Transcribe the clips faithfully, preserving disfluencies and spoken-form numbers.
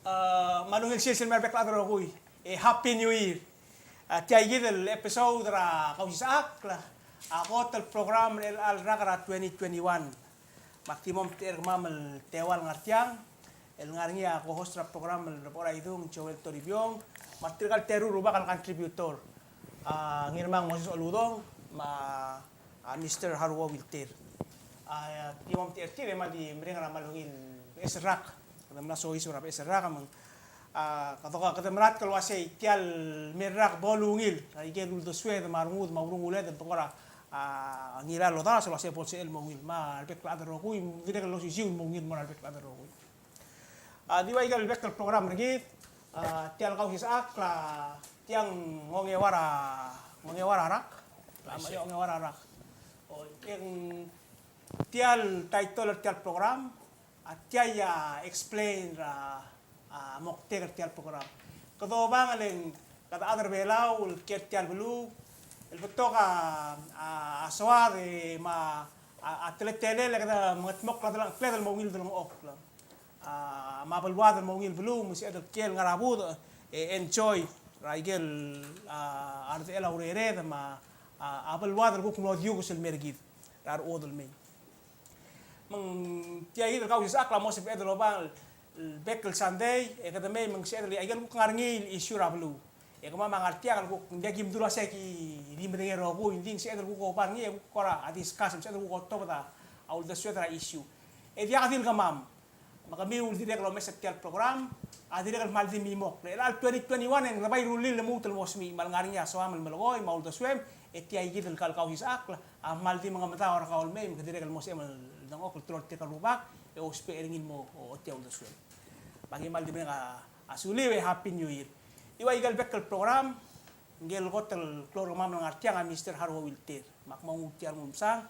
A, me a ungil sils el mei er a rebek el chad el rokui. E Happy New Year. A, tia kid el episode er a Kausisechakl a kot el program er chelecha el rak er a twenty twenty-one. Me ak di mo omtechei er kemam el Teual Ngartiang el ngar er ngii a co-host er a program el Rebechor a Idung, Joel Toribiong, me tirka el teru el rubak el contributor, a, Ngirmang Moses Oludong me a a Mister Haruo Wilter. A, di mo omtechei er tir e kmal di mereng er a kmal ungil beches el rak. Kede mla soiseb er a beches el rak me ng, a, kede, kede melatk el uasei tia el mei el rak bo lungil er a ikel uldesued me a rengud me a urunguled el tekoi er a, a, ngilai el odars el uasei bo lsebechel el mo ungil. Me a rebek el chad el rokui, ng dirrek el osisiu el mo ungil el mo er a rebek el chad el rokui. A, di ua ikel bek el program er kid, a, tia el Kausisechakl a tiang ongeua er a, ongeua er a rak. A, ongeua er a rak. O, e ng tia el title er tia el program, a tia a explain er a, a, moktek er tia el program. Kede obang el ng kede chad er Belau el kiei er tia el beluu el betok a, a, a soad e me a, a, teletelel e kede mengetmokl a delengchekled el mo ungil delengchokl. A, me a beluad el mo ungil beluu, me sebeched el kiei el ngar er a budech e enjoy er a ikel, a, a redechel a urered me a, a, a beluad el kuk mlo diukes el mei er kid er a rechad el mei. Me ng tia kid el Kausisechakl a mo sebeched el obang el bek el Sunday e kede mei me ng sebeched el, a ikel kuk ngar er ngii el issue er a beluu. E kemam a ngar tiang el kuk, ng diak ki mdu el uasei ki di medengei el rokui, ng di ng sebeched el kuk oba er ngii e kuk kora discuss, ng sebeched el kuk otobed a uldesued er a issue. E diak di el kemam. Me kemiu el dirrek el omes er tia el program a dirrek el kmal di mimokl. Er chelecha el twenty twenty-one e ng bai rullii el lmuut el mo smiich me a lengar er ngii a soam el melekoi me a uldesuem, e tia kid el Kausisechakl a kmal di mengemedaol er kau el mei me ke dirrek el mo sebechem el dengchokl el teloi er tirka el rubak e ousbech er ngii el mo ochotii a uldesuem. Me aki kmal di mereng a suliu e Happy New Year. Di ua ikel bek el program, ngike el kot el klou er kemam el ngar tiang a Mister Haruo Wilter. Me ak mo nguu tia el nguu el msang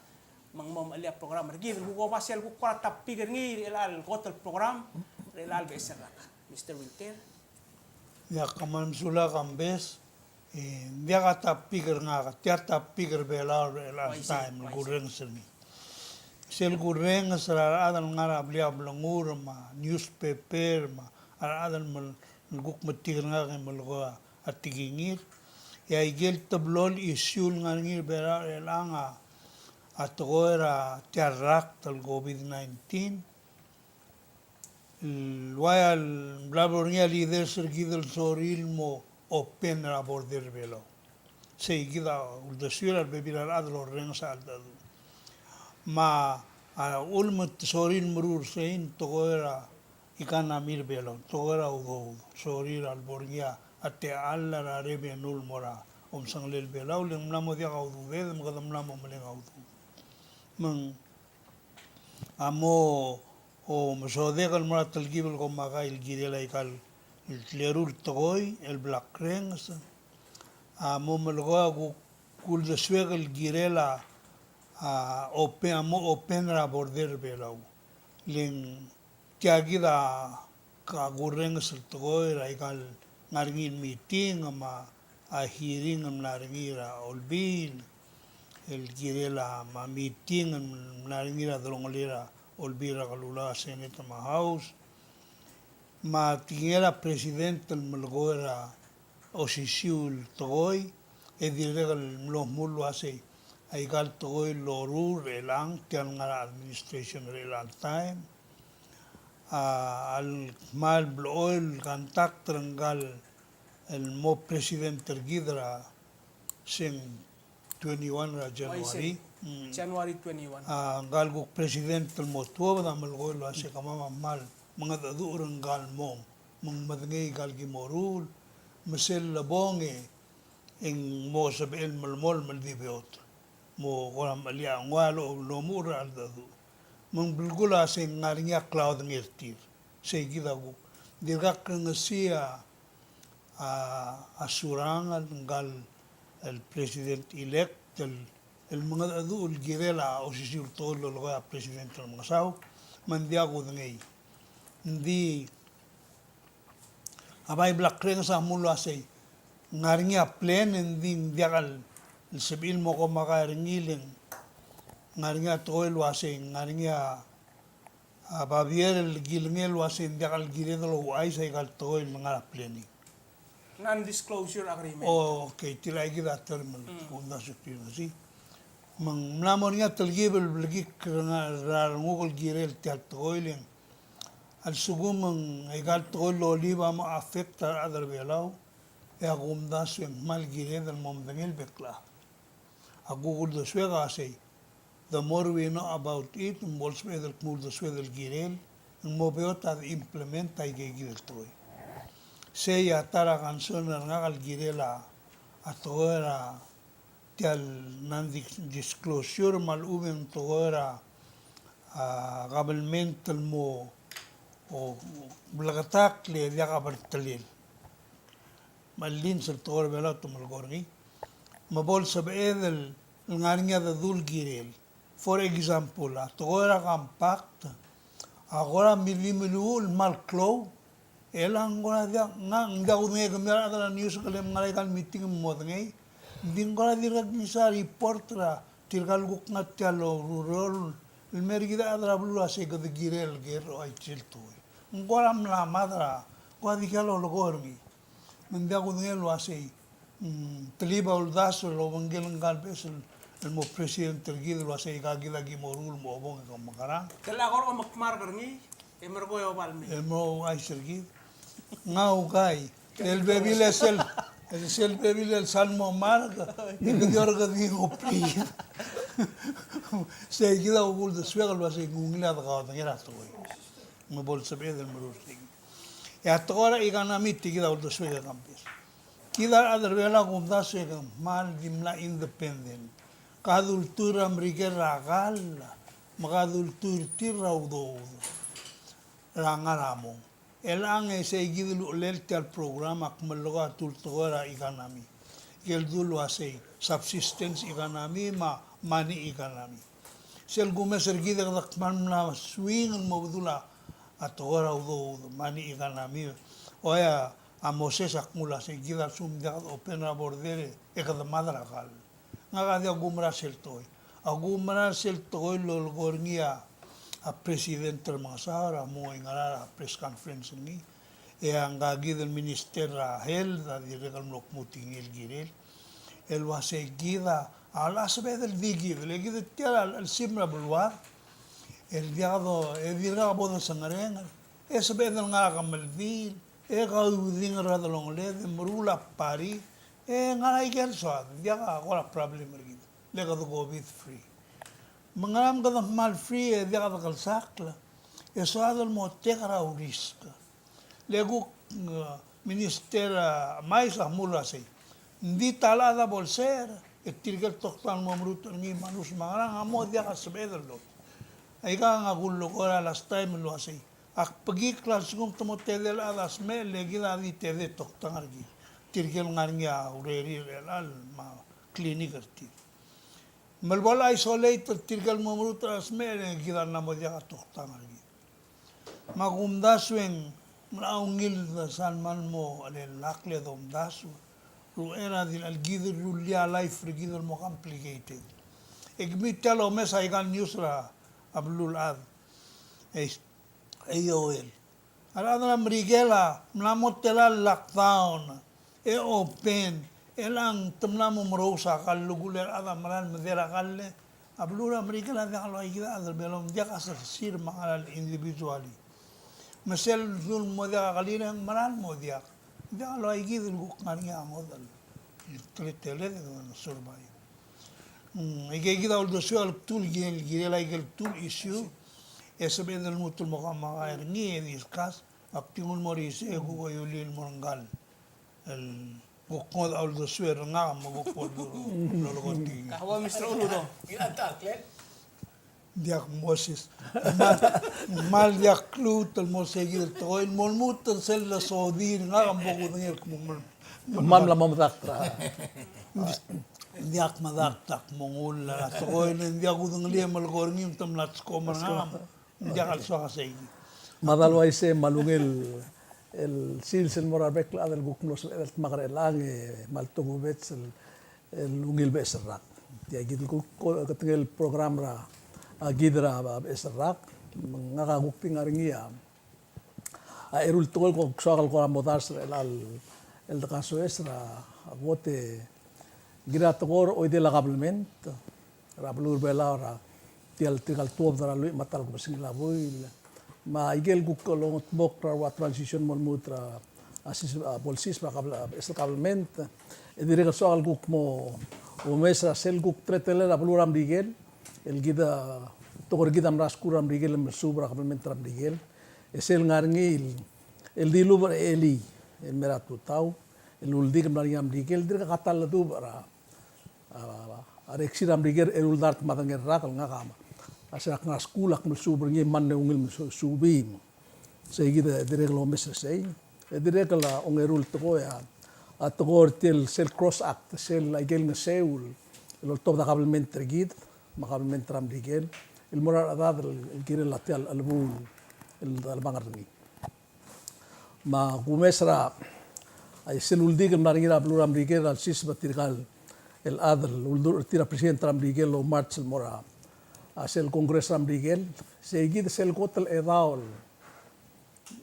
me ng mo mechelii a program er kid el kuk oba sel kuk kora topic er ngii er chelecha el kot el program er chelecha el beches el rak. Mister Wilter. Ia, kmal mesulang Kambes. E ng diak a topic er ngak, tia a topic er Belau er chelecha el taem el kurrenges er ngii. Sel kurrenges er a rechad el ngar er a blil a blengur me a newspaper me a rechad el mel-, el kuk metik er ngak e melekoi a tekingir. E a ikel teblo el issue el ngar er ngii er Belau er chelechang a, a tekoi er a tia el rakt el COVID nineteen. El uaia el bla bo er ngii a leaders er kid el sorir el mo open er a border er Belau. Sei kid a uldesuir a rebebil er a rechad el orrenges a cheldecheduch. Me a, a, ulemuchel e te sorir el meruul er sei ng tekoi er a economy er Belau, tekoi er a udoud, sorir a lebo er ngii a techall er a revenue el mo er a omsangel er Belau, le ng mla mo diak a ududed me kede mla mo meleng a udoud. Me ng a mo omesodek el mo er a telkib el komakai el kirel aika el kleru el tekoi el bla krenges. A mo melekoi a kuk uldesuek el kirel a, a open, a mo open er a border er Belau. Le ng tia kid a kurrenges el tekoi er aika el ngar er ngii el meeting me a hearing el mla er ngii er a Olbiil, el kirel a, me a meeting el mla er ngii er a delongelir a Olbiil er a Kelulau, a Senate me a House. Me a tekingel a President el melekoi er a osisiu el tekoi, e dirrek el mlo dmu el uasei aika el tekoi el loruul er chelechang, tia el ngar er a administration er chelecha el taem, a, a kmal blechoel el contact er ngka el mo president er kid er a seng twenty-one er a January. Uaisei. Mm. January twenty-one. A, ngka el kuk president el mo tuobed a melekoi el uasei kemam a kmal mengedecheduch er ngka el mong, me ng medengei aika el ki meruul, me sel lebong e ng mo sebechel el melemolem el di beot. Mo kora mechelii a ngua lo, lomuchel er a cheldecheduch. Me ng belkul a sei ng ngar er ngii a klaodengei er tir. Sei kid a kuk dirkak krengesii a, a Surangel ngka el president elect el, el mengedecheduch el kirel a osisiu el tekoi el lolekoi a President Remengesau, me ng diak kudengei. Ng di a bai bla krenges a mlo uasei ng ngar er ngii a plan, e ng di ng diak el sebechir el mo komakai er ngii, le ng ngar er ngii a tekoi el uasei ng ngar er ngii a, a babier el kilengei el uasei ng diak el kired el ouchais aika el tekoi el ngar er a planning. Non-disclosure agreement. O, okay, tia kid a term el kumdasu er tir, se. Me ng mla mo er ngii a telkib el blekikl er a renguk el kirel tia el tekoi, le ng a lsekum ng aika el tekoi el olib a mo affect a rechad er a Belau, e a kumdasu e ng kmal kired el mo medengei el bek el chad. A kuk uldesuek a sei, the more we know about it, ng bo lsebeched el kmo uldesued el kirel, ng mo beot a de implement aike kid el tekoi. Sei a ta er a concern er ngak el kirel a, a tekoi er a tia el non-disclosure me a lechub e ng tekoi er a, a, government el mo, o, bleketakl e diak a bertelel. Me a lins el tekoi er a Belau te melekoi er ngii. Me bo lsebeched el ngar er ngii a dedu el kirel. For example, a tekoi er a compact, a kora mli, mliuul el kmal klou, e le ng kora diak, ng diak kudengei, kemiu a rechad er a news, ke le mngar er aika el meeting e modengei. Ng di ng kora di recognize a report er tirka el kuk ngar tia el oureor el mer kid a rechad er a beluu el uasei kede kirel el ker er a chelsel tekoi. Ng kora mla mad er a, kora di kora lolekoi er ngii. Me ng diak kudengei el uasei, mm, telkib a uldasu el obengkel ngka el beches el, el mo president er kid el uasei aika kid a ki moruul el mo obong e ke mekerang. Te le kora omekmark er ngii, e merekong e oba el mei. E mo ouchais er kid. Ngak a ukai. El bebil e sel, el sel bebil el sal mo mark, e kede di ker e kede di ngopliid. Sei kid a kuk uldesuek el uasei ng ungil a dekaodengei er a tekoi. Me bo lsebeched el meruul sei kid. E a tekoi er a economy, tia kid a uldesuek e kambes. Kid a rechad er a Belau a kumdasu e ke kmal di mla independent. Kede ultuil er a Merikel er a kall, me kede ultuil er tir er a udoud er a ngar er a mong. Chelechang e sei kid el uchelel tia el program a kmal leko a tul tekoi er a economy. Ikel dul uasei subsistence economy me a money economy. Sel kumes er kid e kede kmal mla swing el mo bedul a tekoi er a udoud, money economy. Oi, a Moses a kmo uasei kid a lsekum diak de open er a border e kede mad er a kall. Ngak a diak kumerang sel tekoi. A kumerang sel tekoi el lolekoi er ngii a president er a Mengesaol er a mo ngera er a press conference er ngii. E a ngka kid el minister er a health a dirrek el mlo kmutii ngii el kirel el uasei kid a locha sebeched el di kid, le kid tia el chelsel a beluad el diak do, e dirkak bo desengereng, e sebeched el ngar er a kemeldiil, e kaudengei er a delongeled, e meruul a party, e ngar er a ikel soad, diak a kora problem er kid. Le kede COVID free. Me ngera me kede kmal free e diak de kelsakl, e soad el mo take er a risk. Le kuk, eh, minister, eh, Mais a kmo uasei, ng di ta el chad a bo lsecher, e tirke el toktang el mo meruul er ngii, manus me a ngerang a mo diak a sebeched el lot. Aika a ngak a kulekoi er a last time el uasei, ak bekikl a lsekum te mo tedei el chad a smecher, le kid a di tedei toktang er kid. Tirke el ngar er ngii a urerir er chelecha el me a clinic er tir. Me le bo le isolate er tirke el mo meruul er a smecher, e kid a mla mo diak a toktang er kid. Me a kumdasu e ng mla ungil el sal mal mo chelellakl e domdasu. Uchei er a di le kid el rullii a life er kid el mo complicated. E kemiu tia el omes aika el news er a beluulechad. E, e Joel. A rechad er a Merikel a mla mo tela el lockdown, e open, e chelechang te mla mo merous a kall, lukul e a rechad a mera el meder a kall, a beluu er a Merikel a diak loikid a chad er a Belau, ng diak a sersir me a ngera el individually. Me sel dul mo diak a kelir e ng mera el mo diak. Ng diak loikid el kuk ngar er ngii a ngodech el teleteled e survive. Mm, aike kid a uldesuek el kdu el kirel, kirel aike el kdu el issue, e sebeched el lmuut el mo kamakai er ngii e discuss, ak di nguu el mo er isei e kuk oiulii el mo er ngkal el kuk ngodech a uldesuek er ngak me kuk bo lolekoi er ngii. Ka bo Mister Uludo. Ng diak Moses. Kmal, kmal diak kluut el mo sei kid el tekoi, el mo lmuut er sel lesodir ngak a bo kudengei el kmo kmal mla mo medakt. Ng diak medakt a kmo ng ungil a tekoi, ng diak kudengelii e melekoi er ngii me te mla tsko me ngak, ng diak el soak a sei kid. Me a da el uaisei me a lungil el sils el mo er a rebek el chad el kuk mlo sebeched el dmak er chelechang e kmal tokubets el el ungil beches el rak. Tia kid el kuk, ketengel program er a, a, kid er a beches el rak. Ngak a kuk di ngar er ngii a, a eru el tekoi el kuk soak el kora modars er chelecha el, el dekasoes er a kot e, kirel a tekoi er a oidel a kabelment er a beluu er a Belau er a tia el tirka el tuobed er a lluich me a ta el kebesengil a buil. Me aike el kuk longedmokl er a ua transition mo lmuut er a, a sis-, a, bo lsiseb a kabel-, a, beches el kabelment. E dirrek el soak el kuk mo omes er a sel kuk teletelel a beluu er a Merikel, el kid a, tekoi er kid a mla skuul er a Merikel el mesuub er a kabelment er a Merikel. E sel ngar er ngii el, el dilubech er a elii el mei er a tutau, el uldik el mla er ngii a Merikel, dirkak a ta el ledubech er a a, a, a reksi er a Merikel el uldart me a dengei el rak el ngak a, a se ak ngar er a skuul ak mle suub er ngii me ng ungil me su-, suubii. Sei kid e dirrek el omes er sei. E dirrek el ongeru el tekoi a, a tekoi er tia el sel CROSS Act, sel aike el ngeseu el oltobed a kabelment er kid me a kabelment er a Merikel el mo er a rechedad el, el kirel a tia el chelebuul el, el delemangel er ngii. Me a kumes er a, a sel uldik el mla er ngii er a beluu er a Merikel er a lsiseb a tirka el chad el uldurech er tir a president er a Merikel el oumarch el mo er a, a sel Congress er a Merikel, sei kid sel kot el chedaol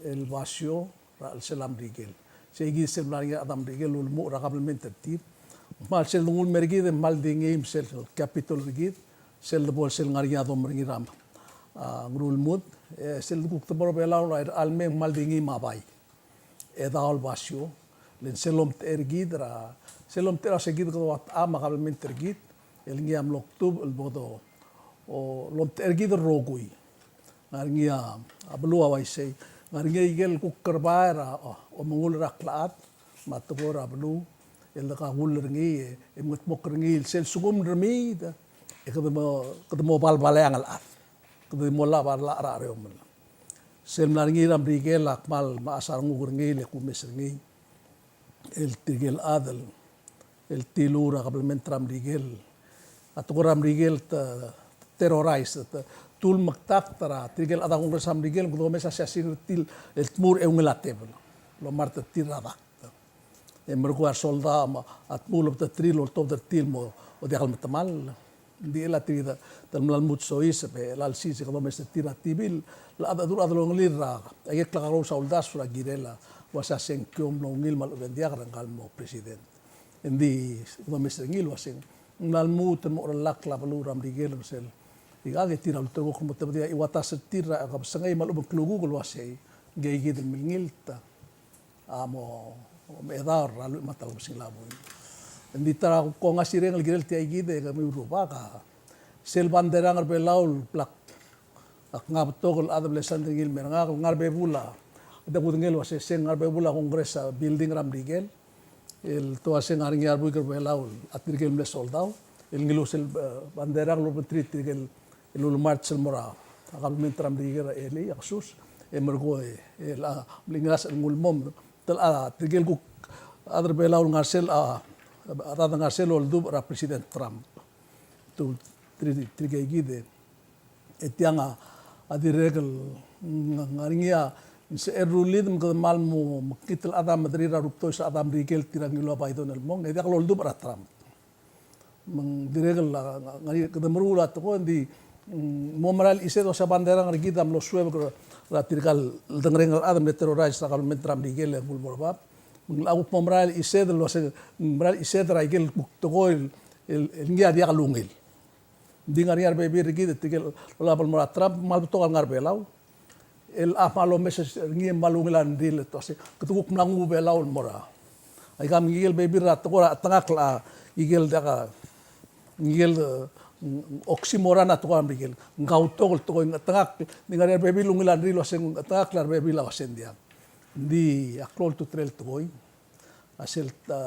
el basio er a chelsel a Merikel. Sei kid sel mla er ngii a rechad er a Merikel el ulemuchel er a kabelment er tir. Me sel denguu el mei er kid e kmal di ngii me sel Capitol er kid, sel debo el sel ngar er ngii a dom er ngii er a, a, Ngerulmud, e sel kuk debo er a Belau er a irechar el mei e ng kmal di ngii me a bai. Chedaol basio, le ng sel omtechei er kid er a, sel omtechei er a se kid kede ua techam a kabelment er kid, el ngii a mlo kdubech el bo do, o, lomtechei er kid el rokui. Ngar er ngii a, a beluu a uaisei. Ngar er ngii a ikel kuk kerebai er a, o, omengull er a klechad, me a tekoi er a beluu, el dekakull er ngii, e, e mengedmokl er ngii, sel sekum ng remiid, e kede mo, kede mo balbaleang el chad. Kede mo lab a rechad er a chereomel. Sel mla er ngii er a Merikel a kmal mechas a renguk er ngii, le kumes er ngii. El tirke el chad el, el tiluu er a kabelment er a Merikel. A tekoi er a Merikel te, te terrorize, te, te ulemekdakt er a tirke el chad er a Congress er a Merikel, kede omes a siasing er tir el tmuu er a eungel a tebel. Lomart er tir er a dakt. E merekong a resoldau me a tmuu el obengterir el oltobed er tir el mo, o diak el metemall. Ng di chelecha tir a, te mla lmuut soiseb e chelecha el sils e kede omes er tir a tibil, el chad a dul chad el ongelir er a, aike el klekarous a uldasu er a kirel a, uase a sengkio a mlo ungil me a lechub e ng diak er ngka el mo president. Ng di kede omes er ngii el uase ng mla lmuut el mo cherellakl a beluu er a Merikel me sel. Ikang e tir a ulterekokl el mo tebedii a chiuatas er tir er a kebesengei me a lechub e ng klukuk el uase, ngii kid el mlengilt a mo, mo mechedaol er a lluich me a ta el kebesengil a buil. Ng di ta er a kuk ongasireng el kirel tia kid e kemiu el rubak a sel banderang er a Belau el blak. Ak nguu a betok el chad el mle sandei er ngii el mer ngak el ngar er a bebul a, e de kudengei el uase se ng ngar er a bebul a Congress a building er a Merikel. El te uase ng ngar er ngii a rebuik er a Belau a tirke el mle soldau. El ngiluu sel, e, banderang el obengterir tirke el el ulemarch el mo er a kabelment er a Merikel er a elii a kesus, e merekong e, el, a, mle ngilasech el nguu el mo, te, a, tirke el kuk chad er a Belau el ngar sel, a, a rechad el ngar sel oldubech er a President Trump. Te, tir, tirke kid e, e tiang a, a dirrek el, ng, ngar er ngii a, ng sebechel el rullii me kede kmal mo, mekngit el chad a mederir a rubdois er a chad er a Merikel el tir a ngiluu a Biden el mong, e diak loldubech er a Trump. Me ng dirrek el, a, ng, ng, kede meruul a tekoi, ng di, mm, mo merael chised el uase a banderang er kid a mlo suebek er a tirka el dengerenger el chad el mle terrorize er a kabelment er a Merikel e nguu el mo er a bab. Me ng locha kuk mo merael chised el uase, mm, merael chised er a ikel kuk tekoi el, el, el ngii a diak lungil. Ng di ngar er ngii a rebebil er kid, tirke el olab el mo er a Trump, me a lebetok el ngar er a Belau. El a kmal omes er ngii me a ungil a rengrir el uase, kede kuk mla nguu a Belau el mo er a. Aika me ngikel bebil er a tekoi er a chetengakl a, ikel diak a, ngikel, e, oxymoron a tekoi er a Merikel. Ng kautok el tekoi, ng chetengakl, ng di ngar er ngii a rebebil el ungil a rengrir el uase, ng chetengakl a rebebil a uase ng diak. Ng di a klou el ultutelel el tekoi. A sel, a,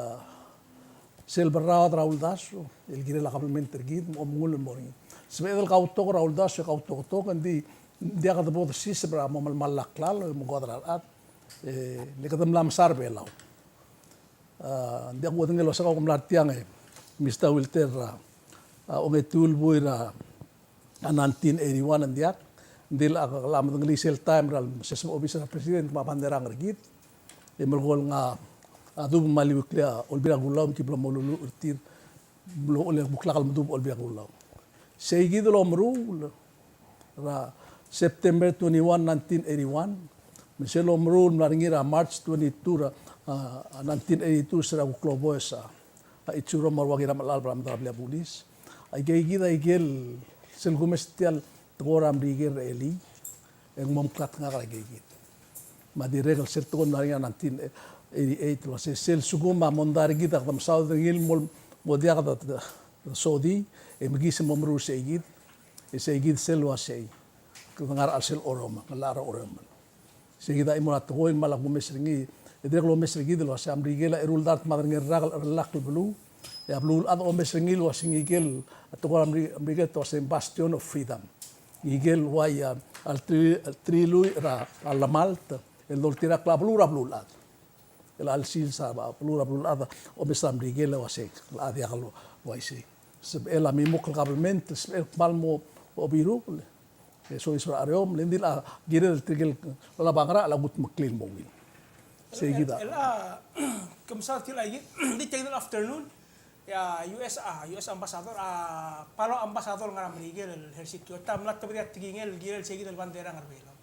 sel berraod er a uldasu el kirel a kabelment er kid, me omengull el mo er ngii. Sebeched el kautok er a uldasu e kautoketok, ng di, ng diak de bo desiseb er a mo melemall a klalo, e mo ngodech er a rechad, e le kede mla mesa er a Belau. A, ng diak kudengei el uase kau ke mla er tiang e, Mister Wilter, a, a, ongetiu el buil er a a nineteen eighty-one, ng diak, ng di locha, locha medengelii sel taem er a lseseb a obis er a President me a banderang er kid. E merekong el ngar a dub me a liuiklii a Olbiil er a Kelulau me ki blo moluluuch er tir, blo, le kuk lak el medubech Olbiil er a Kelulau. Sei kid el omeruul er a, September twenty-one, nineteen eighty-one, me sel omeruul el mla er ngii er a March twenty-two er a, a, nineteen eighty-two, se er a kuk loboes a, a Ichiro me a rua Ngiramecheral er a Medal er a Blil a Bulis. Aike kid a ikel, sel kumes tia el tekoi er a Merikel er a elii, e ng mo meklatk ngak er aike kid. Me a dirrek el sel tekoi el mla er ngii er a nineteen eighty-eight el uasei, sel lsekum a mondai er kid a kede mesaod er ngii el mo, mo diak de, de, de sodii, e mekiis el mo meruul sei kid, e sei kid sel uasei kede ngar er a chelsel Oromel, ngar er a Oromel. Sei kid a chimo er a tekoi el kmal kumes er ngii, e dirrek el omes er kid el uasei a Merikel a eru el dart me a derengel rak el rak el beluu, e a beluulechad a omes er ngii el uasei ngikel, a tekoi er a Meri-, Merikel te uasei bastion of freedom. Ngikel uai a, a lterir-, lterirelii er a, a llemalt el doltirakl a beluu er a beluulechad. El chelecha el sils a beluu er a beluulechad a omes er a Merikel el uasei, el a diak el uaisei. Sebechel a mimukl el government, sebechel kmal mo obirubel. E soiseb er a chereomel, le ng di a kired el tirke el lolab a ngerachel a kudmeklii el mo ungil. Sei kid a. El, el, a, ke mesaod tia el, di tia el afternoon, e a U S, a, U S ambassador, a, Palau ambassador el ngar er a Merikel el Hersey Kyota, a mla tebedii a tekingel el kirel sei kid el bandera ngar er a Belau.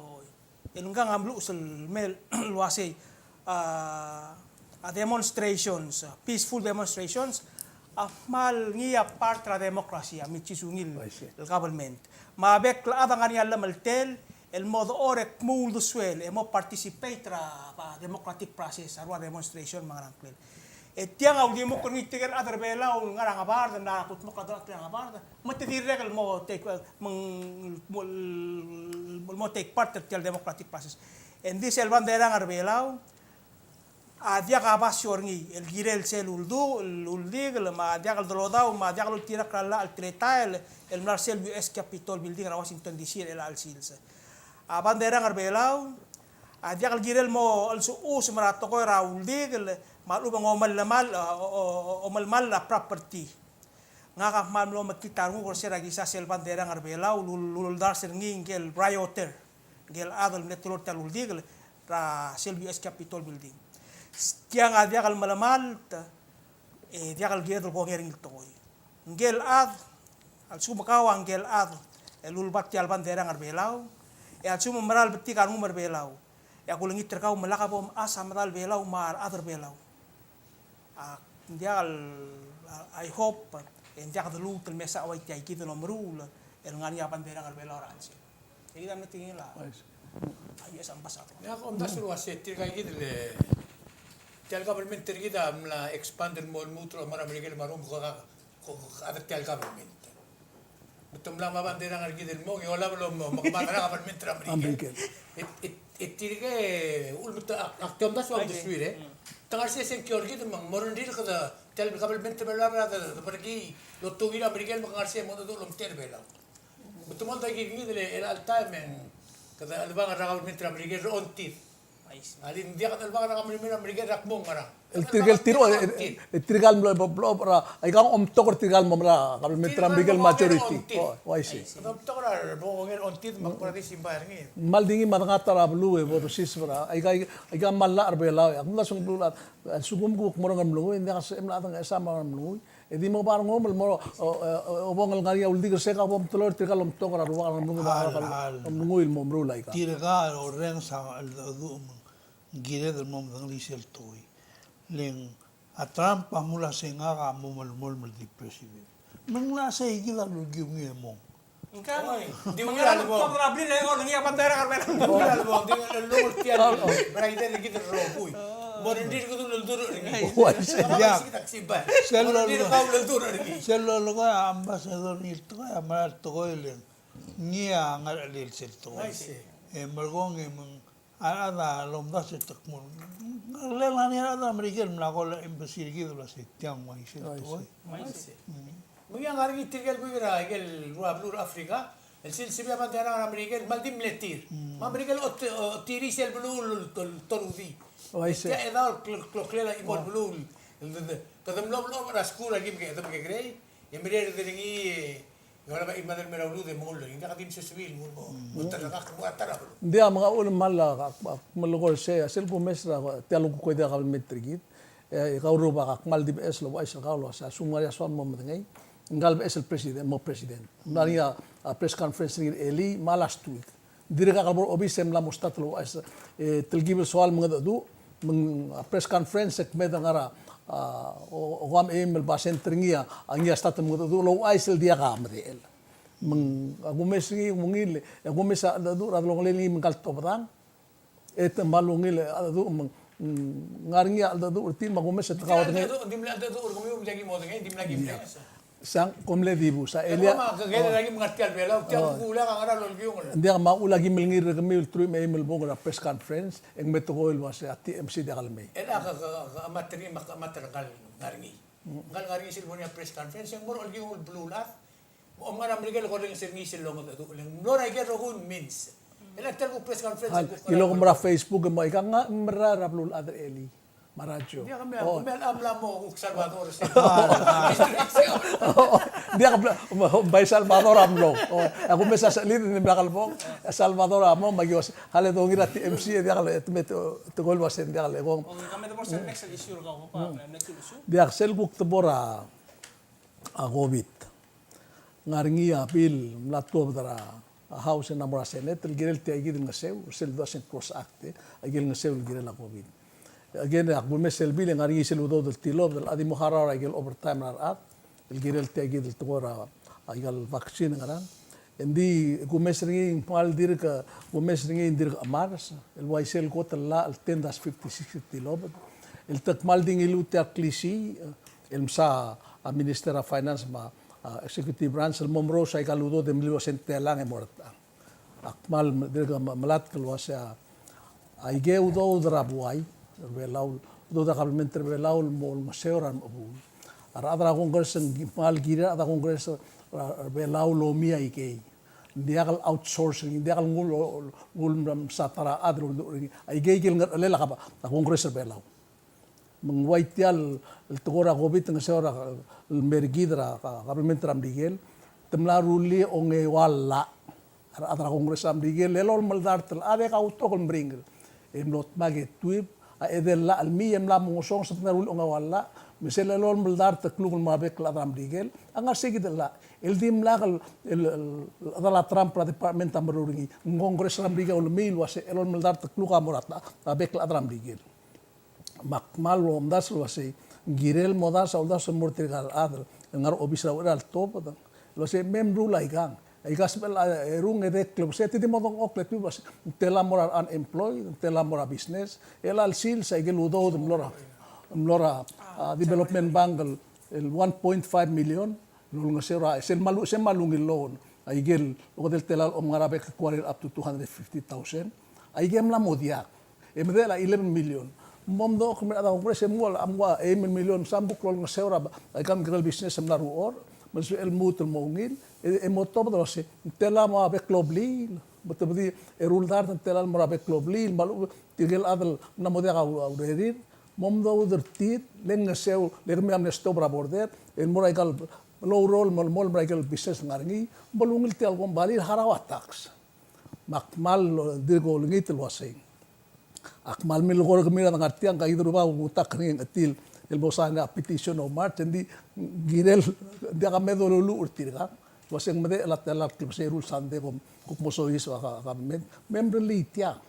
Oi. El ngkang a mluches el mei el uasei, a, a demonstrations, a peaceful demonstrations, a kmal ngii a part er a democracy, a milsisungil el government. Me a bek el chad a ngar er ngii a llemeltel el mo dechor e kmo uldesuel e mo participate er a, a democratic process, a rua demonstration me a ngerang. E tiang a uldimukl er ngii tirke el chad er a Belau el ngar er a ngebard, el mla kudmokl a delongelir a ngebard, me te dirrek el mo take, me ng, mo, mo take part er tia el democratic process. E ng di sel bandera ngar er a Belau a diak a basio er ngii el kirel sel uldu-, uldikel, me a diak el dolodau, me a diak loltirakl a llach el teletael el mla er sel U S Capitol Building er a Washington D C er chelecha el sils. A bandera ngar er a Belau a diak el kirel mo chelsechusem er a tekoi er a uldikel, me a lechub e ng omellemall, o, o, o, omellemall a property. Ngak a kmal mlo mekngit a renguk er se er a kisa sel bandera ngar er a Belau, el ul-, uldars er ngii ngikel rioter, ngikel chad el mle teloi er tia el uldikel er a sel U S Capitol Building. Tiang a diak el melemalt, e diak el kired el kongei er ngii el tekoi. Ngikel chad, a lsekum kau a ngikel chad el ulbat tia el bandera ngar er a Belau, e a lsekum ng mera el betik a rengum er a Belau, e ak ulengit er kau me lak bo mechas a medal Belau me a rechad er a Belau. Ak, ng diak el, I hope, e ng diak de luut el mesa uai tia kid el omeruul el ngar er ngii a bandera ngar er a Belau er a chelsel. Tia kid a mle tekingel a, a U S ambassador. Ak omdasu el uase tirka kid el, tia el government er kid a mla expand el mo lmuut el omechar a Merikel me a rengum, ko ka, ko ka chad er tia el government. Me te mla me a bandera ngar er kid el mong, e olab el mo, mo, mekemad er a government er a Merikel. Merikel. E, e, e tirke, ulemecha, ak, ak omdasu a uldesuir, e. Te ngar er sei a sengkio er kid me ng mo rengrir kede, tia el government er a Belau a de, de, de berkii el otungii er a Merikel me ke ngar er sei e mo dodech el omtechei er a Belau. Me te mo oldakl er kid el, el chelecha el taem e ng kede chelebangel er a government er a Merikel er a ongtid. A le ng diak el chelebangel er a government er a Merikel er a kmo ng ngerang. El tirke el tir, e, e, tirka el mlo, mlo, mlo, er a, aika ng omtok er tirka el mo er a government er a Merikel el majority. O, uaisei. Ng omtok er a bo kongei er a ongtid me a kora di simbai er ngii. Kmal di ngii me a dengat er a beluu e bo dosiseb er a, aika, aika kmal llach er a Belau e. Ak mla song beluu el chad, a lsekum kuk mo er a Ngeremlengui, ng diak a sebechem el chad a ngchesam er a Ngeremlengui. E di mo bo er a rengum el mo, o, o, o, obong el ngar er ngii a uldik er se, ka bo mteloi er tirka el omtok er a rubak er a Ngeremlengui, me a rubak er a Ngeremlengui el mo meruul aika. Tirka el orrenges a cheldecheduch me ng kired el mo medengelii sel tekoi. Le ng a Trump a mla sei ngak a mo melemolem el di president. Me ng mla sei kid a lulekiu ngii e mong. Ng ka, oi, di ungil a lebong. Di ungil a lebong, di ungil a lebong, di ungil a lebong, di ungil a lebong, di ungil a lebong, di ungil a lebong, di ungil a lebong. Mo rengrir kede uldurech er ngii. Uaisei. Diak. Sel lolekoi, sel lolekoi a ambassador er ngii el tekoi, a mera el tekoi le ng ngii a ngerechelel sel tekoi. Uaisei. E merekong e meng A rechad a lomdasu e te kmo ng ngerchelel ngar er ngii a rechad er a Merikel el mla call a embassy er kid el uasei tiang uaisei el tekoi. Uaisei. Mm. Me ng ngar er ngii tirke el buik er a ikel rua beluu er a Africa el sel sebechir a bandera er a Merikel el kmal di mle tir. Mm. Me a Merikel a ot-, otirii sel beluu el to-, torudii. Uaisei. Tia a chedaol el klo-, kloklel a chimo el beluu el, el, el, kede mlo, mlo er a skuul a ki me ke, kede mekekerei, e merreder er ngii, e, E olab a chimad el mei er a ulud e mengull er ngii, ng diak di msesuil, ng mo, mo terrekakl, mo ta er a beluu. Ng diak, me ng ua kmal, ak, ak melekoi er sei, a sel kumes er a tia el kuk kora kabelment er kid. E, kau rubak, ak kmal di beches el ouchais er kau el uasei a lsekum ng ngar er ngii a soam el mo medengei, ngka el beches el president, mo president. Ng ngar er ngii a, a press conference er ngii er a elii, me a last week. Ng dirkak el bo er a obis e mla mo start el ouchais, e, telkib el soal el mengedecheduch, me ng, a, press conference e kmeed el ngar er a, a, o, o, okeim el basent er ngii a, a ngii a start el mengedecheduch el ouchais el diak a medechel. Me ng, a kumes er ngii, ng ungil, e kumes a cheldecheduch er a delongelel ngii me ngkal tobedang, e te kmal ungil a cheldecheduch me ng, mm, ngar er ngii a cheldecheduch er tir me a kumes e te kau a dengei. Ng di mle cheldecheduch er kemiu me ng diak ki mo dengei, ng di mle ki mle. Sang, kom mle dibus a, e, elia. Kuk me a kekerei er a ki me ngar tia el Belau, tia kuk ulak a ngera el olkiung. Ng diak me a uchul a ki mle ngii er kemiu el truich me a eim el bong er a press conference, e ng me tekoi el uase a T M C diak lemei. E a ke, ke, ke, a matter er ngii, me a matter er ngii, ngar er ngii. Ngar, ngar er ngii sel bo er ngii a press conference, e ng mo er a olkiung el beluulechad, Omngar a Merikel el orrenges er ngii sel longedecheduch, le ng mlo er a ikel rokui el means. E le tia el kuk press conference. Hal, kuk, kilok mo er a Facebook e mo, aika ng mera er a beluulechad er a elii. Me a radio. Ng diak, kemiu, kemiu a mla mo kuk Salvador. Ng diak, bai Salvador a mlo. O, a kumes a sechelid e ng mla kelebong. Salvador a mo, me aki uase, hale dongir a T M C, e diak le, te me te, tekoi el uase ng diak le kong. Okay, kemiu te mo er sel next issue er kau, next issue. Diak, sel kuk te bo er a a COVID. Ngar er ngii a bill el mla tuobed er a House e ng mo er a Senate el kirel tia kid el ngeseu, sel doesn't cross act, e, a ikel ngeseu el kirel a COVID. Again, a kumes el bill e ngar er ngii sel udoud el tilobed el a di mo harau er a ikel overtime er a rechad el kirel tia kid el tekoi er a, a ikal vaccine ngerang. Engdi kumes er ngii ng kmal dirk, kumes er ngii ng dirk chemars el uaisei el kot el llach el ten dash fifty-six el tilobed el te kmal di ngiluu tia el klisiich el msa a Minister er a Finance me a, a, Executive Branch el mo merous a ikal udoud e mle uase ng telang e mo er a techang. Ak kmal me-, dirk me-, melatk el uase a, aike udoud er a buai er a Belau, udoud er a kabelment er a Belau el mo olengeseu er a remechebuul. A rechad er a Congress ng kmal kirir a rechad er a Congress er a, er a Belau el omii aikei. Ng diak el outsource er ngii, ng diak el nguu el, nguu el msa ta er a chad el uldurech er ngii. Aikei ikel ngerchelel a kab-, a Congress er a Belau. Me ng ua tia el, el tekoi er a COVID el ngeseu er a, el mer kid er a, ka-, kabelment er a Merikel, te mla rullii a ongeua el llach a rechad er a Congress er a Merikel el elolem el dart el chad e kautok el meringel. E mlo dmak e tuib a edei el llach el mei e mla mo ngesonges e te mla rullii a ongeua el llach, me sel elolem el dart el kluk el mo er a bek el chad er a Merikel a ngar sei kid el llach. El dimlak el, el, el, el chedal a Trump er a department a meruul er ngii. Ng Congress er a Merikel a ulemii el uase elolem el dart el kluk a mo er a ta-, a bek el chad er a Merikel. Me ak kmal omdasu el uasei, ng kirel mo dasu a uldasu el mo er tirka el chad el ngar er a obis er a uchei er a letobed el uasei me mruul aikang. Aika sebechel a erung e de klebesei, te di mo dengchokl e te di uasei, ng tela mo er a unemployed, ng tela mo er a business, e chelecha el sils a ikel udoud el mlo er a, mlo er a, a, development bank el, el one point five million, el olengeseu er a, sel kmal, sel kmal ungil loan. Aikel, okedei el tela el omngar er a bek el quarter up to two hundred fifty thousand. Aikel a mla mo diak. E medechel a eleven million. Mo mdechokl el mer a rechad er a Congress e mnguu a, mnguu a eim el million, me se a kuk lolengeseu er a, aika el mkekerei el business el mla er a uchei, me ng sebechel el lmuut el mo ungil, e, e mo tobed el uasei, ng tela mo er a bek el blil, me te di eru el dart, ng tela el mo er a bek el blil, me a lechub, tirke el chad el mla mo diak a u-, a urerir, mo mdoud er tir, le ngeseu, le kemiu a mle stop er a border, el mo er aika el oureor el mo, mo er aika el business el ngar er ngii, bo lungil tia el kombalii el harau a tax. Me ak kmal dirk olengit el uasei, ak kmal milekoi er kemiu el ngar tiang, ngka kid el rubak a kutak er ngii a ngchetil el bo sain a petition er a March, engdi ng kirel, ng diak a me doluluuch er tirka el uasei ng medechel a tela el klebesei el eru el sandei e kom kuk mo soiseb a ka-, government, me mrellii tiang.